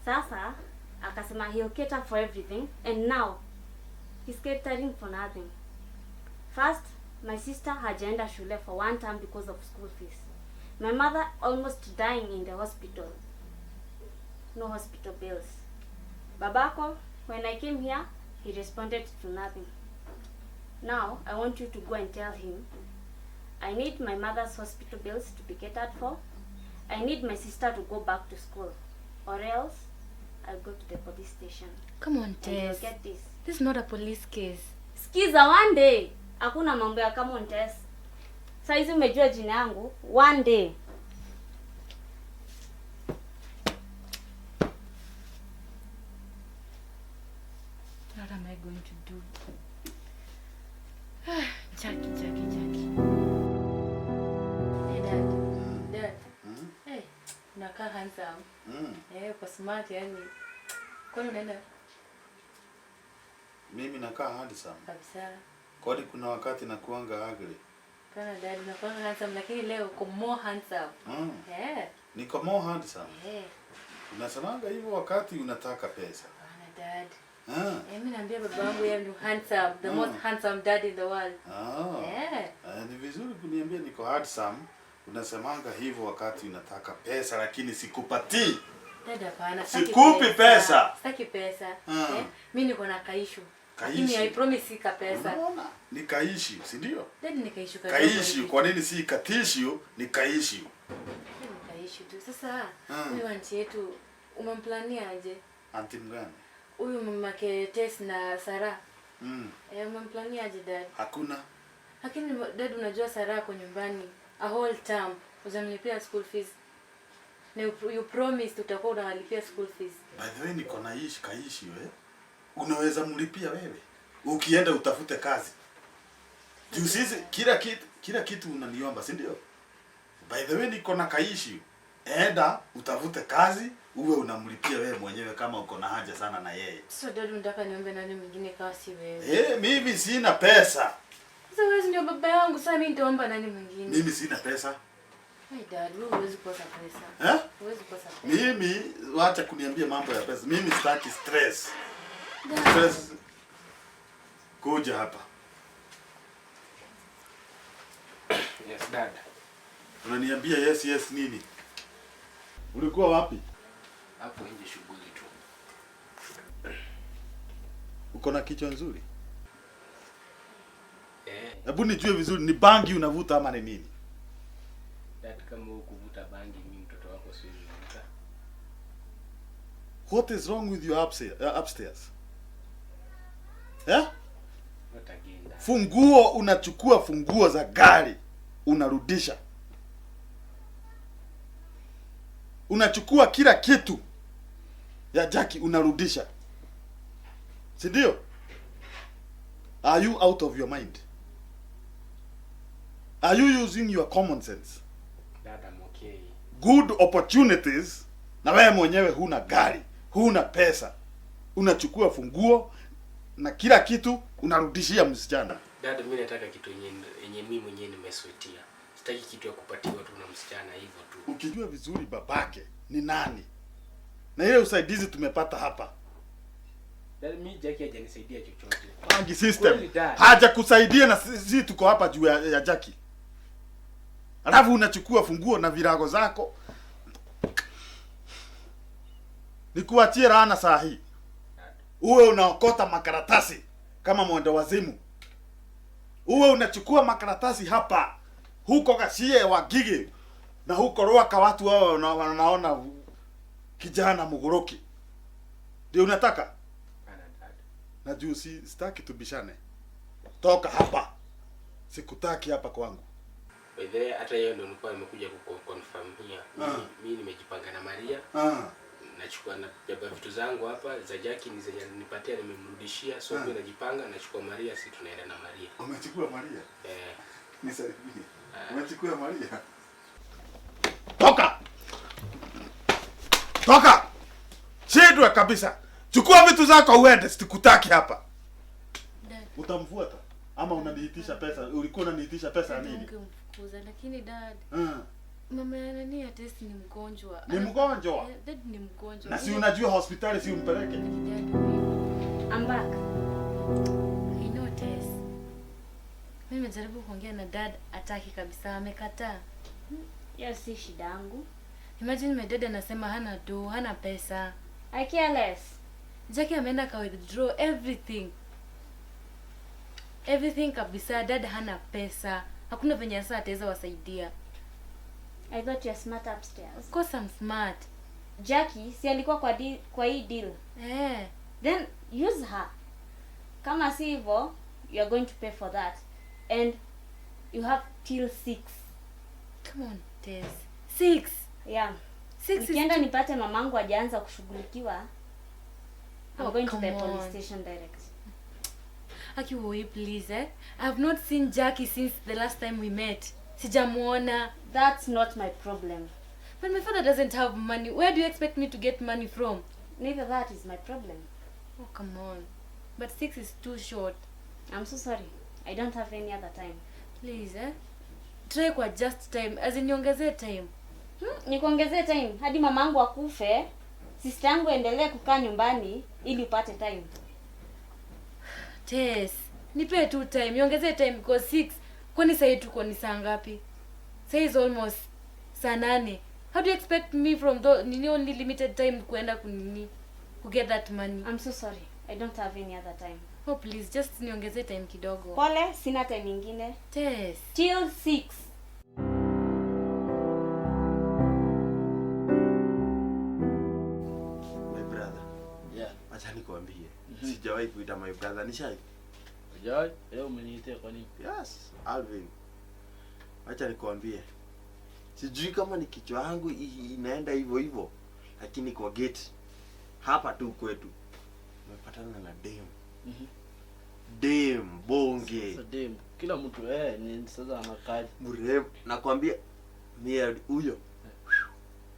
Sasa akasema he'll cater for everything and now he's catering for nothing. First, My sister hajaenda shule for one term because of school fees. My mother almost dying in the hospital. No hospital bills. Babako, when I came here, he responded to nothing. Now, I want you to go and tell him, I need my mother's hospital bills to be catered for. I need my sister to go back to school, or else I'll go to the police station. Come on, And you'll Tess. get this. This is not a police case. Skiza, one day hakuna mambo ya come on Tess. Saizi umejua jina yangu, one day. What am I going to do? Jackie, Jackie, Jackie. Hey, Dad. Dad. Hey, unakaa handsome. Eh, uko smart yani. Kwani unaenda Mimi nakaa handsome. kabisa? Kwani kuna wakati nakuanga ugly? Kana dad, unakuwa handsome lakini leo uko more handsome. Eh. Niko more handsome. Eh. Unasemanga hivyo wakati unataka pesa. Bana dad. Ah. Eh, mimi naambia baba yangu yeye ndio handsome, the most handsome dad in the world. Ah. Eh. Eh, ni vizuri kuniambia niko handsome. Unasemanga hivyo wakati unataka pesa lakini sikupatii. Dad, hapana. Sitaki Sikupi pesa. Sitaki pesa. Ah. Eh, mimi niko na kaishu. Kaishu. Lakini I promise si ka pesa. Unaona? Ni kaishi, si ndio? Dad, ni kaishu kadogo Kaishi, hivi. kwa nini si katishu? Ni kaishi. Ni kaishu tu. Sasa Ah. huyu auntie yetu umemplania aje? Auntie mgani? Huyu mamake Tess na Sara. Eh, umemplania aje dad? Hakuna. Lakini dad, unajua Sara ako nyumbani a whole term. Hujamlipia school fees. Na you promised utakuwa unawalipia school fees. By the way, niko na ishi kaishi we. Unaweza mlipia wewe. Ukienda utafute kazi. Juu sisi kila kitu unaniomba, si ndio? By the way, niko na kaishi. Enda utafute kazi, uwe unamlipia wewe mwenyewe kama uko na haja sana na yeye. Sasa dad, unataka niombe nani mwingine kama si wewe? Eh, mimi sina pesa. Sasa wewe ndio baba yangu, sasa mimi nitaomba nani mwingine? Mimi sina pesa. Hey dad, wewe huwezi kukosa pesa. Eh? Huwezi kukosa pesa. Mimi wacha kuniambia mambo ya pesa. Mimi sitaki stress. Dad. Stress. Kuja hapa. Yes, dad. Unaniambia yes yes nini? Ulikuwa wapi? Hapo nje shughuli tu. Uko na kichwa nzuri? Eh, Hebu nijue vizuri ni bangi unavuta ama ni nini? Dad, kama wewe kuvuta bangi, mimi mtoto wako siwezi kuvuta. What is wrong with you upstairs? Eh? Not again, dad. Funguo unachukua funguo za gari unarudisha. Unachukua kila kitu ya Jackie unarudisha. Si ndio? Are you out of your mind? Are you using your common sense? Dad, I'm okay. Good opportunities na wewe mwenyewe huna gari, huna pesa. Unachukua funguo na kila kitu unarudishia msichana. Dad, mimi nataka kitu yenye mimi mwenyewe nimesweatia. Sitaki kitu ya kupatiwa tu na msichana hivyo tu. Ukijua vizuri babake ni nani na ile usaidizi tumepata hapa, Dad, mimi Jackie hajanisaidia chochote. Bangi system Kweli, dad. hajakusaidia na sisi tuko hapa juu ya Jackie, alafu unachukua funguo na virago zako. Nikuachie laana saa hii, uwe unaokota makaratasi kama mwendo wazimu, uwe unachukua makaratasi hapa huko Gachie Wangige na huko Rwaka, watu wao wanaona kijana mugoroki, ndio unataka Hapana, dad. na juu si sitaki tubishane. Toka hapa, sikutaki hapa kwangu. By the way, hata hiyo ndio nilikuwa nimekuja kuconfirm here. Ah. Mimi nimejipanga na Maria. Nachukua na beba vitu zangu hapa za Jackie ni zenye alinipatia nimemrudishia, so mimi najipanga nachukua Maria, si tunaenda na Maria. Umechukua Maria? Eh. Nisalimie. Umechukua Maria? Toka! Toka! Shindwe kabisa. Chukua vitu zako uende, sikutaki hapa. Dad. Utamfuata ama unaniitisha pesa? Ulikuwa unaniitisha pesa ya nini? Ungemfukuza lakini dad, mama ya nani ya Tess ni mgonjwa. Ni mgonjwa? Eh, dad ni mgonjwa. Na si unajua hospitali, si umpeleke? Dad, I'm back. I know Tess. Mimi Nimejaribu kuongea na dad, ataki kabisa, amekataa. Hiyo si shida yangu. Imagine my dad anasema hana do, hana pesa. I care less. Jackie ameenda ka withdraw everything. Everything kabisa, dad hana pesa. Hakuna venye sasa ataweza wasaidia. I thought you're smart upstairs. Of course I'm smart. Jackie si alikuwa kwa deal, kwa hii deal. Eh. Then use her. Kama si hivyo, you are going to pay for that. And you have till 6. Come on, Tess. 6. Yeah. 6 is Nikienda nipate mamangu hajaanza kushughulikiwa. I'm Oh, going to the come police on. station direct. Aki woi, please eh. I have not seen Jackie since the last time we met. Sijamuona. That's not my problem. But my father doesn't have money. Where do you expect me to get money from? Neither that is my problem. Oh, come on. But 6 is too short. I'm so sorry. I don't have any other time. Please eh. Try kwa just time. As in niongezee time. Nikuongezee time hadi mamangu akufe, sister yangu endelee kukaa nyumbani ili upate time. Tess, nipe tu time. Niongezee time because 6. Kwani sasa tuko ni saa ngapi? Sasa is almost saa 8. How do you expect me from the nini only limited time kuenda kunini to get that money? I'm so sorry. I don't have any other time. Oh please, just niongezee time kidogo. Pole, sina time nyingine. Tess. Till 6. My brother. Yeah. Acha nikwambie. Sijawahi kuita my brother, nishai? Hujawahi? Leo umeniitia kwa nini? Yes, Alvin. Acha nikwambie. Sijui kama ni kichwa yangu inaenda hivyo hivyo, lakini kwa gate hapa tu kwetu nimepatana na dem. Dem bonge. Sasa dem, kila mtu ni sasa anakaje? Mrembo, nakwambia mimi huyo.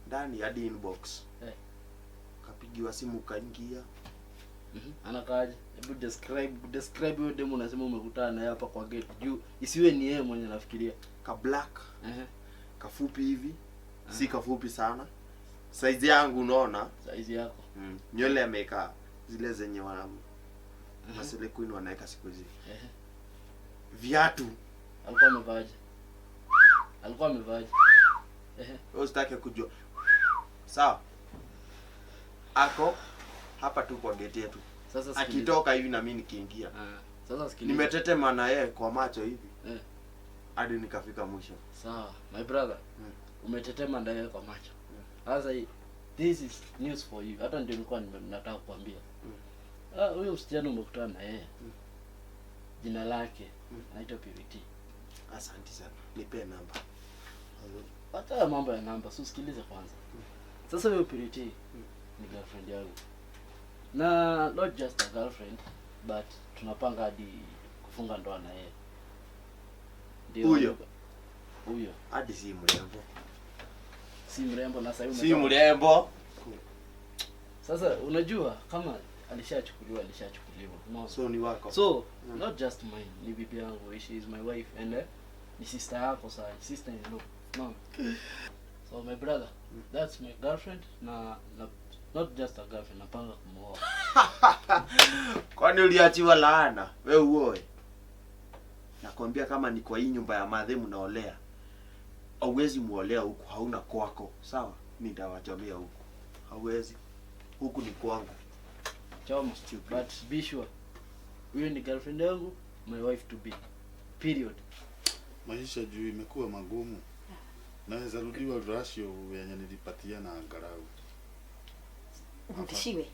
Ndani hadi inbox. Kapigiwa simu kaingia. Anakaaje? Hebu describe huyo demu unasema umekutana naye hapa kwa gate. Juu isiwe ni yeye mwenye nafikiria. Ka black. Kafupi hivi. Si kafupi sana. Size yangu unaona? Size yako. Nywele ameka zile zenye wana Masele Queen wanaweka siku hizi. Viatu. Alikuwa amevaaje? Alikuwa amevaaje? Wewe usitake kujua. Sawa. Ako hapa tu kwa gate yetu. Sasa akitoka hivi na mimi nikiingia. Sasa sikiliza. Nimetetema na yeye kwa macho hivi. Hadi nikafika mwisho. Sawa, my brother. Umetetema na yeye kwa macho. Sasa this is news for you. Hata ndio nilikuwa nataka kukuambia. Huyo msichana umekutana na yeye. Jina lake anaitwa PVT. Asante sana. Nipe namba. Hata mambo ya namba, so sikilize kwanza. Sasa huyo PVT ni girlfriend yangu. Na not just a girlfriend, but tunapanga hadi kufunga ndoa na yeye. Ndio huyo. Huyo. Hadi si mrembo. Si mrembo na sasa si mrembo. Sasa unajua kama alishachukuliwa. No. So ni wako. So not just mine, ni bibi yangu, she is my wife and ni sister yako sasa, sister in law. No. So my brother, that's my girlfriend na not just a girlfriend, napanga kumuoa. Kwani uliachiwa laana? Wewe uoe. Nakwambia kama ni kwa hii nyumba ya madhe mnaolea. Hauwezi muolea huku, hauna kwako. Sawa? Mimi nitawachomea huku. Hauwezi. Huku ni kwangu. Choma, but be sure. Huyo ni girlfriend yangu, my wife to be. Period. Maisha juu imekuwa magumu. Naweza rudiwa ratio yenye nilipatia na angalau. Urudishiwe.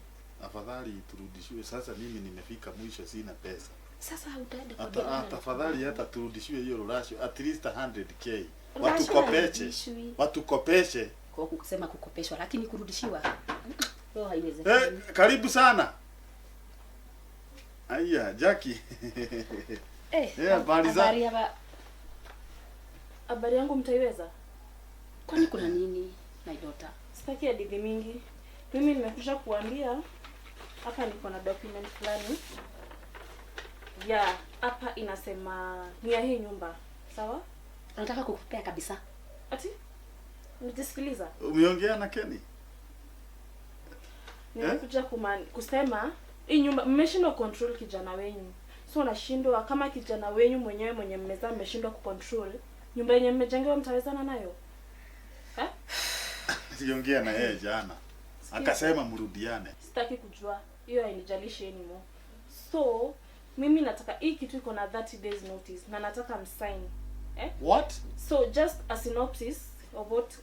Afadhali turudishiwe. Sasa mimi nimefika mwisho, sina pesa. Sasa utaenda kwa hata afadhali hata turudishiwe hiyo ratio at least 100k. Watu kopeshe. Kwa kusema kukopeshwa lakini kurudishiwa. Roho haiwezekani. Karibu sana. Aya, Jackie. Habari yangu mtaiweza? Kwani kuna nini, my daughter? Sitaki hadithi mingi. Mimi nimekuja kuambia hapa niko na document fulani. Ya, hapa inasema ni ya hii nyumba. Sawa? Nataka kukupea kabisa. Ati? Nijisikiliza. Umeongea na Kenny? Nimekuja kusema hii nyumba mmeshindwa control kijana wenyu. So nashindwa kama kijana wenyu mwenyewe mwenye mmezaa mmeshindwa kucontrol nyumba yenye mmejengewa, mtawezana nayo? Eh? Siongea na yeye jana. Akasema mrudiane. Sitaki kujua. Hiyo hainijalishi anymore. So mimi nataka hii kitu iko na 30 days notice na nataka msign. Eh? What? So just a synopsis of what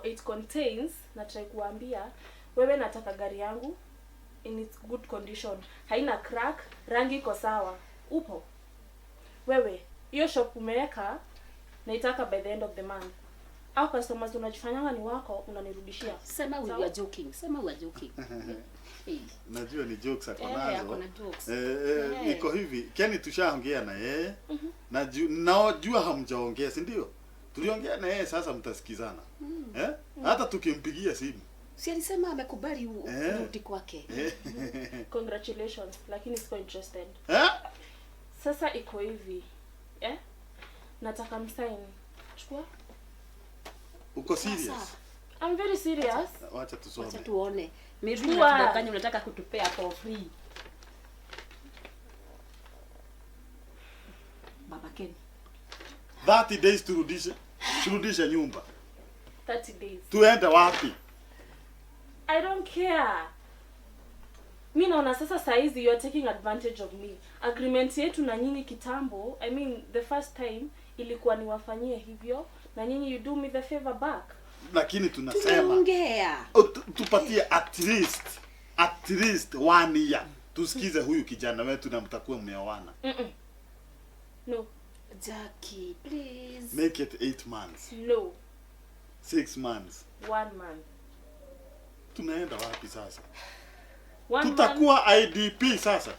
it contains, natry kuambia wewe nataka gari yangu in its good condition, haina crack, rangi iko sawa. Upo wewe, hiyo shop umeweka naitaka by the end of the month. Au customers unajifanyanga ni wako, unanirudishia. Sema we Sawa? are joking. Sema we are joking. Hey. Najua ni jokes ako Eh, nazo. ako na jokes. Iko hivi, Kenny tushaongea na yeye. Na najua hamjaongea, si ndio? Tuliongea na yeye, sasa mtasikizana. Eh? Hata tukimpigia simu. Si alisema amekubali urudi kwake. Congratulations, lakini siko interested. Eh? Sasa iko hivi. Eh? Nataka msign. Chukua. Uko serious? I'm very serious. Wacha tusome. Wacha tuone. Maybe Chukua. unatudanganya, unataka kutupea for free. Baba Ken. 30 days turudishe nyumba. 30 days. Tuende wapi? I don't care. Mi naona sasa saizi you are taking advantage of me. Agreement yetu na nyinyi kitambo, I mean the first time ilikuwa niwafanyie hivyo na nyinyi you do me the favor back. Lakini tunasema Tumeongea. Tupatie at least 1 year. Tusikize huyu kijana wetu na mtakuwa mmeoana. No. Jackie, please. Make it 8 months. No. 6 months. 1 month. Tunaenda wapi sasa? 1 Tutakuwa IDP sasa.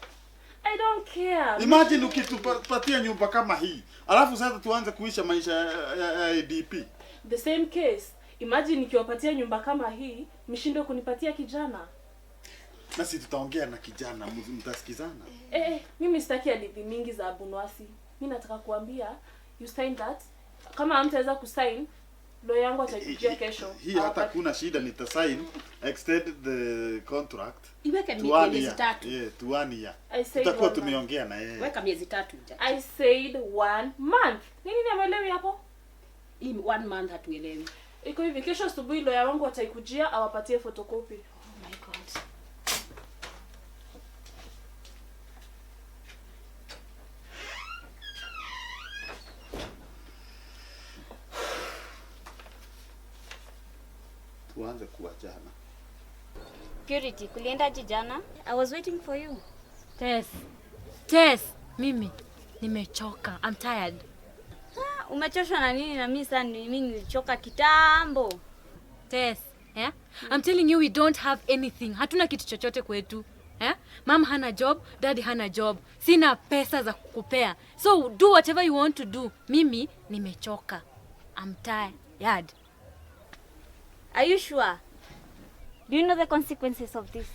I don't care. Imagine ukitupatia nyumba kama hii, alafu sasa tuanze kuisha maisha ya IDP. The same case. Imagine nikiwapatia nyumba kama hii, mshindwe kunipatia kijana. Na si tutaongea na kijana, mtasikizana. Mimi sitaki hadithi mingi za Abunwasi. Mimi nataka kuambia you sign that. Kama hamtaweza kusign, lawyer yangu ataikujia kesho. Hii hata kuna shida, nitasign extend the contract. Iweke To one miezi year. 3. Yeah, to 1 year. I said Tutakuwa 1 month. tumeongea na yeye. Weka miezi 3. I said 1 month. Nini nimeelewi hapo? Hii 1 month hatuelewi. Iko hivi, kesho asubuhi lawyer wangu ataikujia awapatie photocopy. Oh my God. Tuanze kuachana. Purity, kulienda aje jana? I was waiting for you. Tess, mimi nimechoka. I'm tired. Umechoshwa na nini? Na mimi sana mimi nilichoka kitambo. Tess, yeah? I'm telling you we don't have anything. Hatuna kitu chochote kwetu. Eh? Mom hana job, daddy hana job. Sina pesa za kukupea. So do whatever you want to do. Mimi nimechoka. I'm tired. Are you sure? Do you know the consequences of this?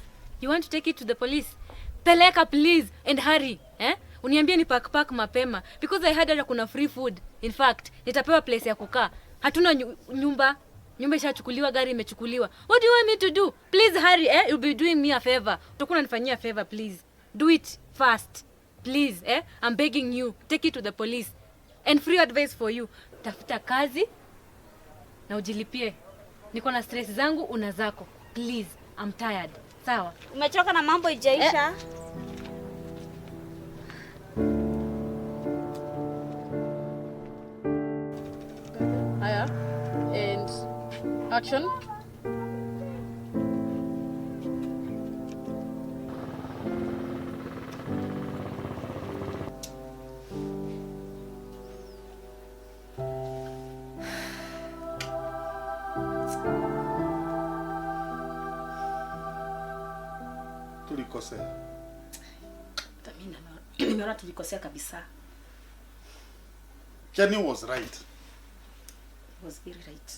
You want to take it to the police? Peleka please and hurry. Eh? Uniambie ni pack mapema because I heard hata kuna free food. In fact, nitapewa place ya kukaa. Hatuna nyumba. Nyumba ishachukuliwa, gari imechukuliwa. What do you want me to do? Please hurry, eh? You'll be doing me a favor. Utakuwa unanifanyia favor, please. Do it fast. Please, eh? I'm begging you. Take it to the police. And free advice for you. Tafuta kazi na ujilipie. Niko na stress zangu, una zako. Please, I'm tired. Sawa? Umechoka na mambo ijaisha? Haya. And action. Tulikosea. Nimeona tulikosea kabisa. Kenny was right. He was very right.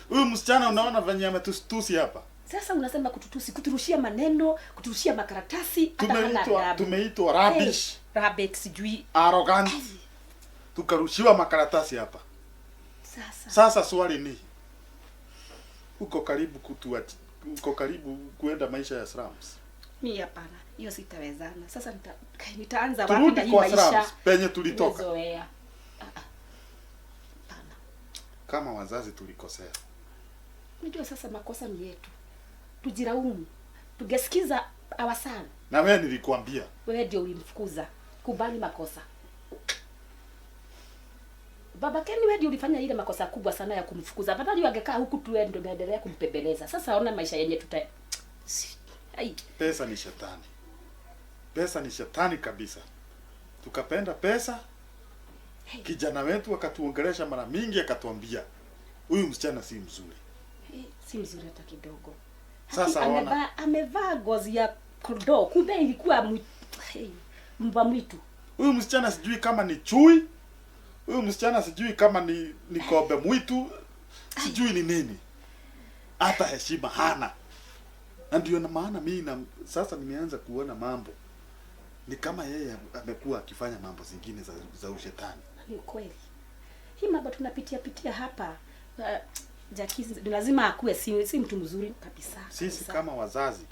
Huyu msichana unaona venye ametustusi hapa. Sasa unasema kututusi, kuturushia maneno, kuturushia makaratasi, hata hana adabu. Tumeitwa rubbish. Hey, rabbit sijui. Arrogant. Tukarushiwa makaratasi hapa. Sasa swali ni uko karibu kuenda maisha ya slums? Mimi hapana. Hiyo sitawezana. Sasa nitaanza wapi Turudi na hii kwa maisha? slums penye tulitoka. Tumezoea. Kama wazazi tulikosea. Unajua sasa makosa ni yetu. Tujiraumu. Tungesikiza our son. Na wewe nilikuambia. Wewe ndio ulimfukuza. Kubali makosa. Baba Ken, wewe ndio ulifanya ile makosa kubwa sana ya kumfukuza. Afadhali angekaa huku tu, wewe ndio ungeendelea kumpembeleza. Sasa ona maisha yenye tuta Ai, Pesa ni shetani. Pesa ni shetani kabisa. Tukapenda pesa. Kijana wetu akatuongelesha mara mingi, akatuambia huyu msichana si mzuri. Si mzuri hata kidogo. Sasa Haki, ona. amevaa ngozi ya kondoo, kumbe ilikuwa mbwa mwitu. Huyu msichana sijui kama ni chui, huyu msichana sijui kama ni kobe mwitu, sijui ni nini. Hata heshima hana. Na ndio na maana mimi na sasa nimeanza kuona mambo ni kama yeye amekuwa akifanya mambo zingine za ushetani. Ni kweli. Hii mambo tunapitia pitia hapa, Jackie ni lazima akue si mtu mzuri kabisa. Sisi kabisa. kama wazazi,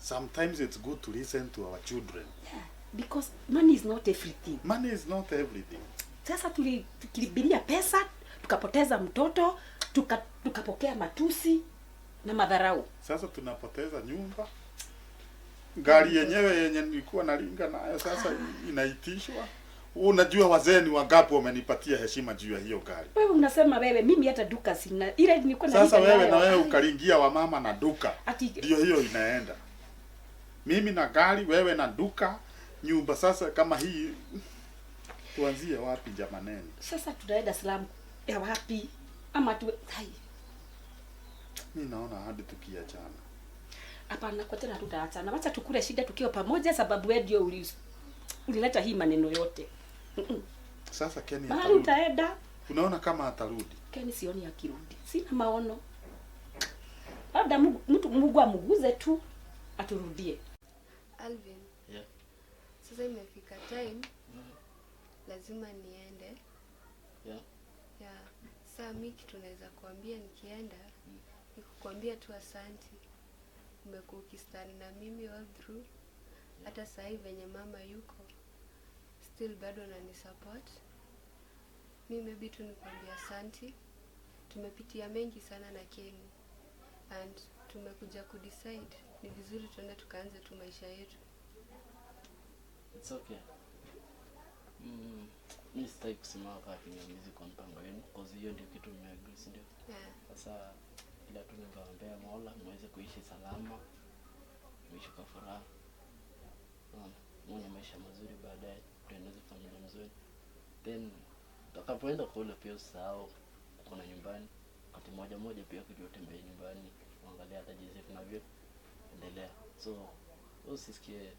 sometimes it's good to listen to our children. Yeah, because money is not everything. Money is not everything. Sasa tulikimbilia pesa, tukapoteza mtoto, tukapokea matusi na madharau. Sasa tunapoteza nyumba. Gari yenyewe yenye nilikuwa nalinga nayo sasa inaitishwa. Unajua wazee ni wangapi wamenipatia heshima juu ya hiyo gari. Wewe unasema wewe, mimi hata duka sina. Ile nilikuwa Sasa nalinga wewe na nayo. wewe ukalingia wamama na duka. Ndio hiyo inaenda. Mimi na gari, wewe na duka, nyumba. Sasa kama hii tuanzie wapi jamaneni? Sasa tunaenda slum ya wapi? Ama tu hai. Mimi naona hadi tukiachana. Hapana, kwa tena tutaachana. Wacha tukule shida tukiwa pamoja, sababu wewe ndio ulileta hii maneno yote. Sasa Kenny Mahali atarudi. utaenda, Unaona kama atarudi? Kenny sioni akirudi. Sina maono. Labda mtu Mungu amuguze tu aturudie. Alvin. Yeah. Sasa imefika time lazima niende. Yeah. Yeah. Sasa mimi kitu naweza kuambia nikienda ni kukuambia tu asanti. Umekuwa ukistand na mimi all through. Hata sasa hivi venye mama yuko still bado ananisupport. Mi maybe tu nikuambia asanti. Tumepitia mengi sana na Kenny and tumekuja kudecide ni vizuri tuende tukaanze tu maisha yetu. It's okay. Mi sitaki kusimama kama pingamizi kwa mpango wenu, cause hiyo ndio kitu mmeagree, si ndio? Yeah. Sasa ila tu ningewaombea Mola muweze kuishi salama, muishi kwa furaha. Unaona, muwe na maisha mazuri baadaye, tueneze familia mzuri. Then utakapoenda kule pia usisahau uko na nyumbani. Wakati moja moja pia kuja utembee nyumbani, uangalie hata jinsi tunavyoendelea. So usisikie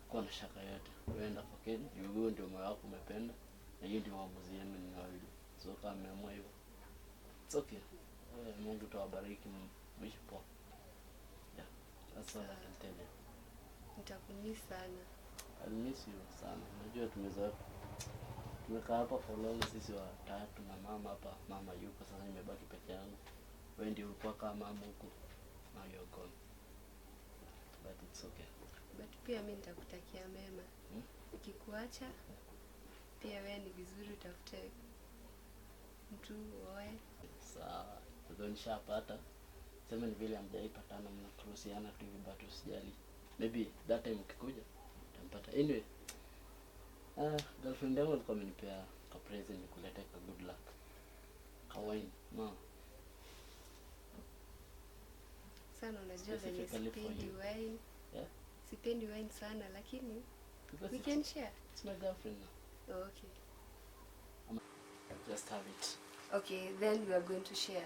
kuwa na shaka yote. Wewe kwa Ken, juu huo ndio moyo wako umependa na hiyo ndio maamuzi yenu ni wawili. So kama mmeamua hivyo, it's okay. Mungu tawabariki, muishi poa. Yeah, that's all I can tell you. Nitakumiss sana. I'll miss you sana. Unajua tumezoea, tumekaa hapa for long sisi watatu na mama hapa. Mama yuko sasa, nimebaki peke yangu. Wewe ndio ulikuwa kama mama huku. Now you're gone. But it's okay. But pia mi nitakutakia mema. Nikikuacha pia wewe ni vizuri utafute mtu uoe. Sawa. Ndio nishapata. Sema ni vile hamjaipatana, mnakuruhusiana tu hivi, but usijali. Maybe that time ukikuja utampata. Anyway, girlfriend yangu alikuwa amenipea ka present nikuletee ka good luck. Ka wine. No. Sana unajua venye Specifically for sipendi you. wine. Yeah? Sipendi wine sana lakini Because we can share. It's my girlfriend now. Oh, okay. Just have it. Okay, then we are going to share.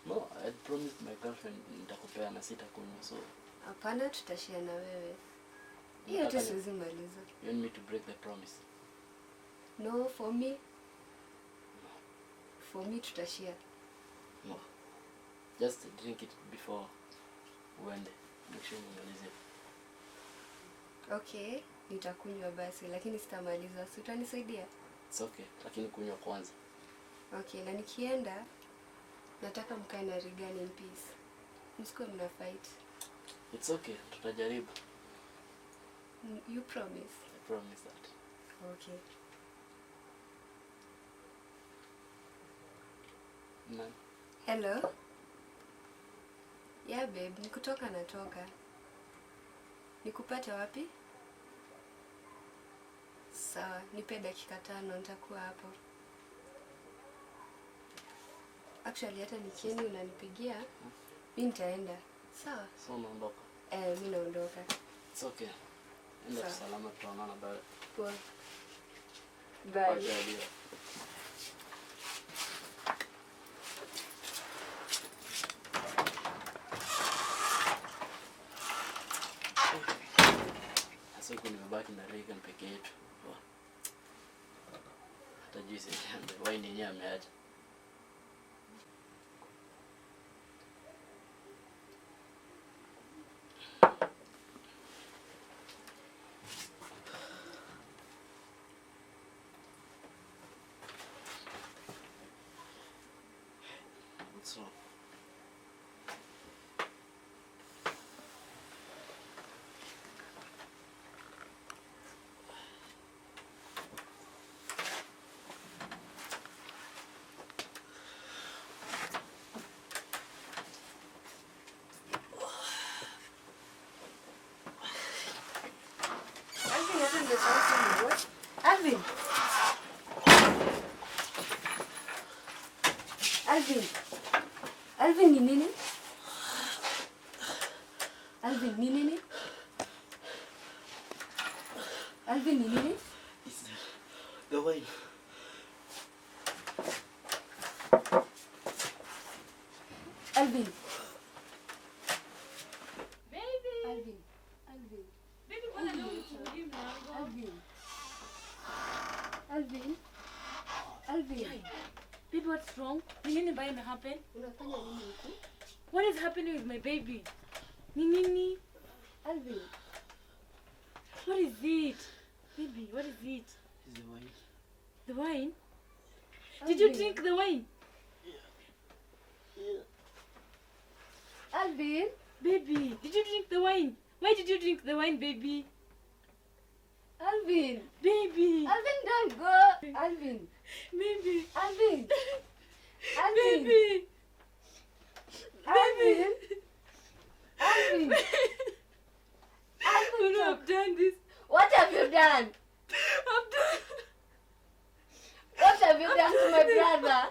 No, I promised my girlfriend nitakupea na sitakunywa, so Hapana, tutashare na wewe. Hiyo tu siwezi maliza. You want me to break the promise? No, for me. For me tutashare. No. Just drink it before uende. Make sure umemalize. Okay, nitakunywa basi lakini sitamaliza. Si utanisaidia? It's okay, lakini kunywa kwanza. Okay, na nikienda nataka mkae na Regan in peace. Msikuwe mna fight. It's okay, tutajaribu. You promise? I promise that. Okay. Nani? Hello? Yeah babe, nikutoka natoka. Nikupate wapi? Sawa, nipe dakika 5 nitakuwa hapo. Actually hata nikieni unanipigia, mimi nitaenda. Sawa? So unaondoka? Eh, mimi naondoka. It's okay. Enda salama, tutaonana baadaye. Poa. Bye. Bye. Sasa huku nimebaki na Regan peke yetu. Hata juisi wine yenyewe ameacha. What's wrong? Alvin. Alvin. Alvin ni nini? Alvin ni nini? Alvin ni nini? It's the wine. Alvin. Baby. Alvin. Alvin. Baby, mbona leo ulifungia mlango? Alvin. Alvin. Alvin. Baby, what's wrong? Ni nini mbaya imehappen? Unafanya nini huku? What is happening with my baby? Ni nini? Alvin. What is it? Baby, what is it? It's the wine. The wine? Alvin. Did you drink the wine? Yeah. Alvin. Baby, did you drink the wine? Why did you drink the wine, baby? Alvin. Baby. Alvin, don't go. Alvin. Baby. Alvin. Alvin. Baby. Alvin. Alvin. Alvin. No, I've done this. What have you done? I've done. What have you done to my brother?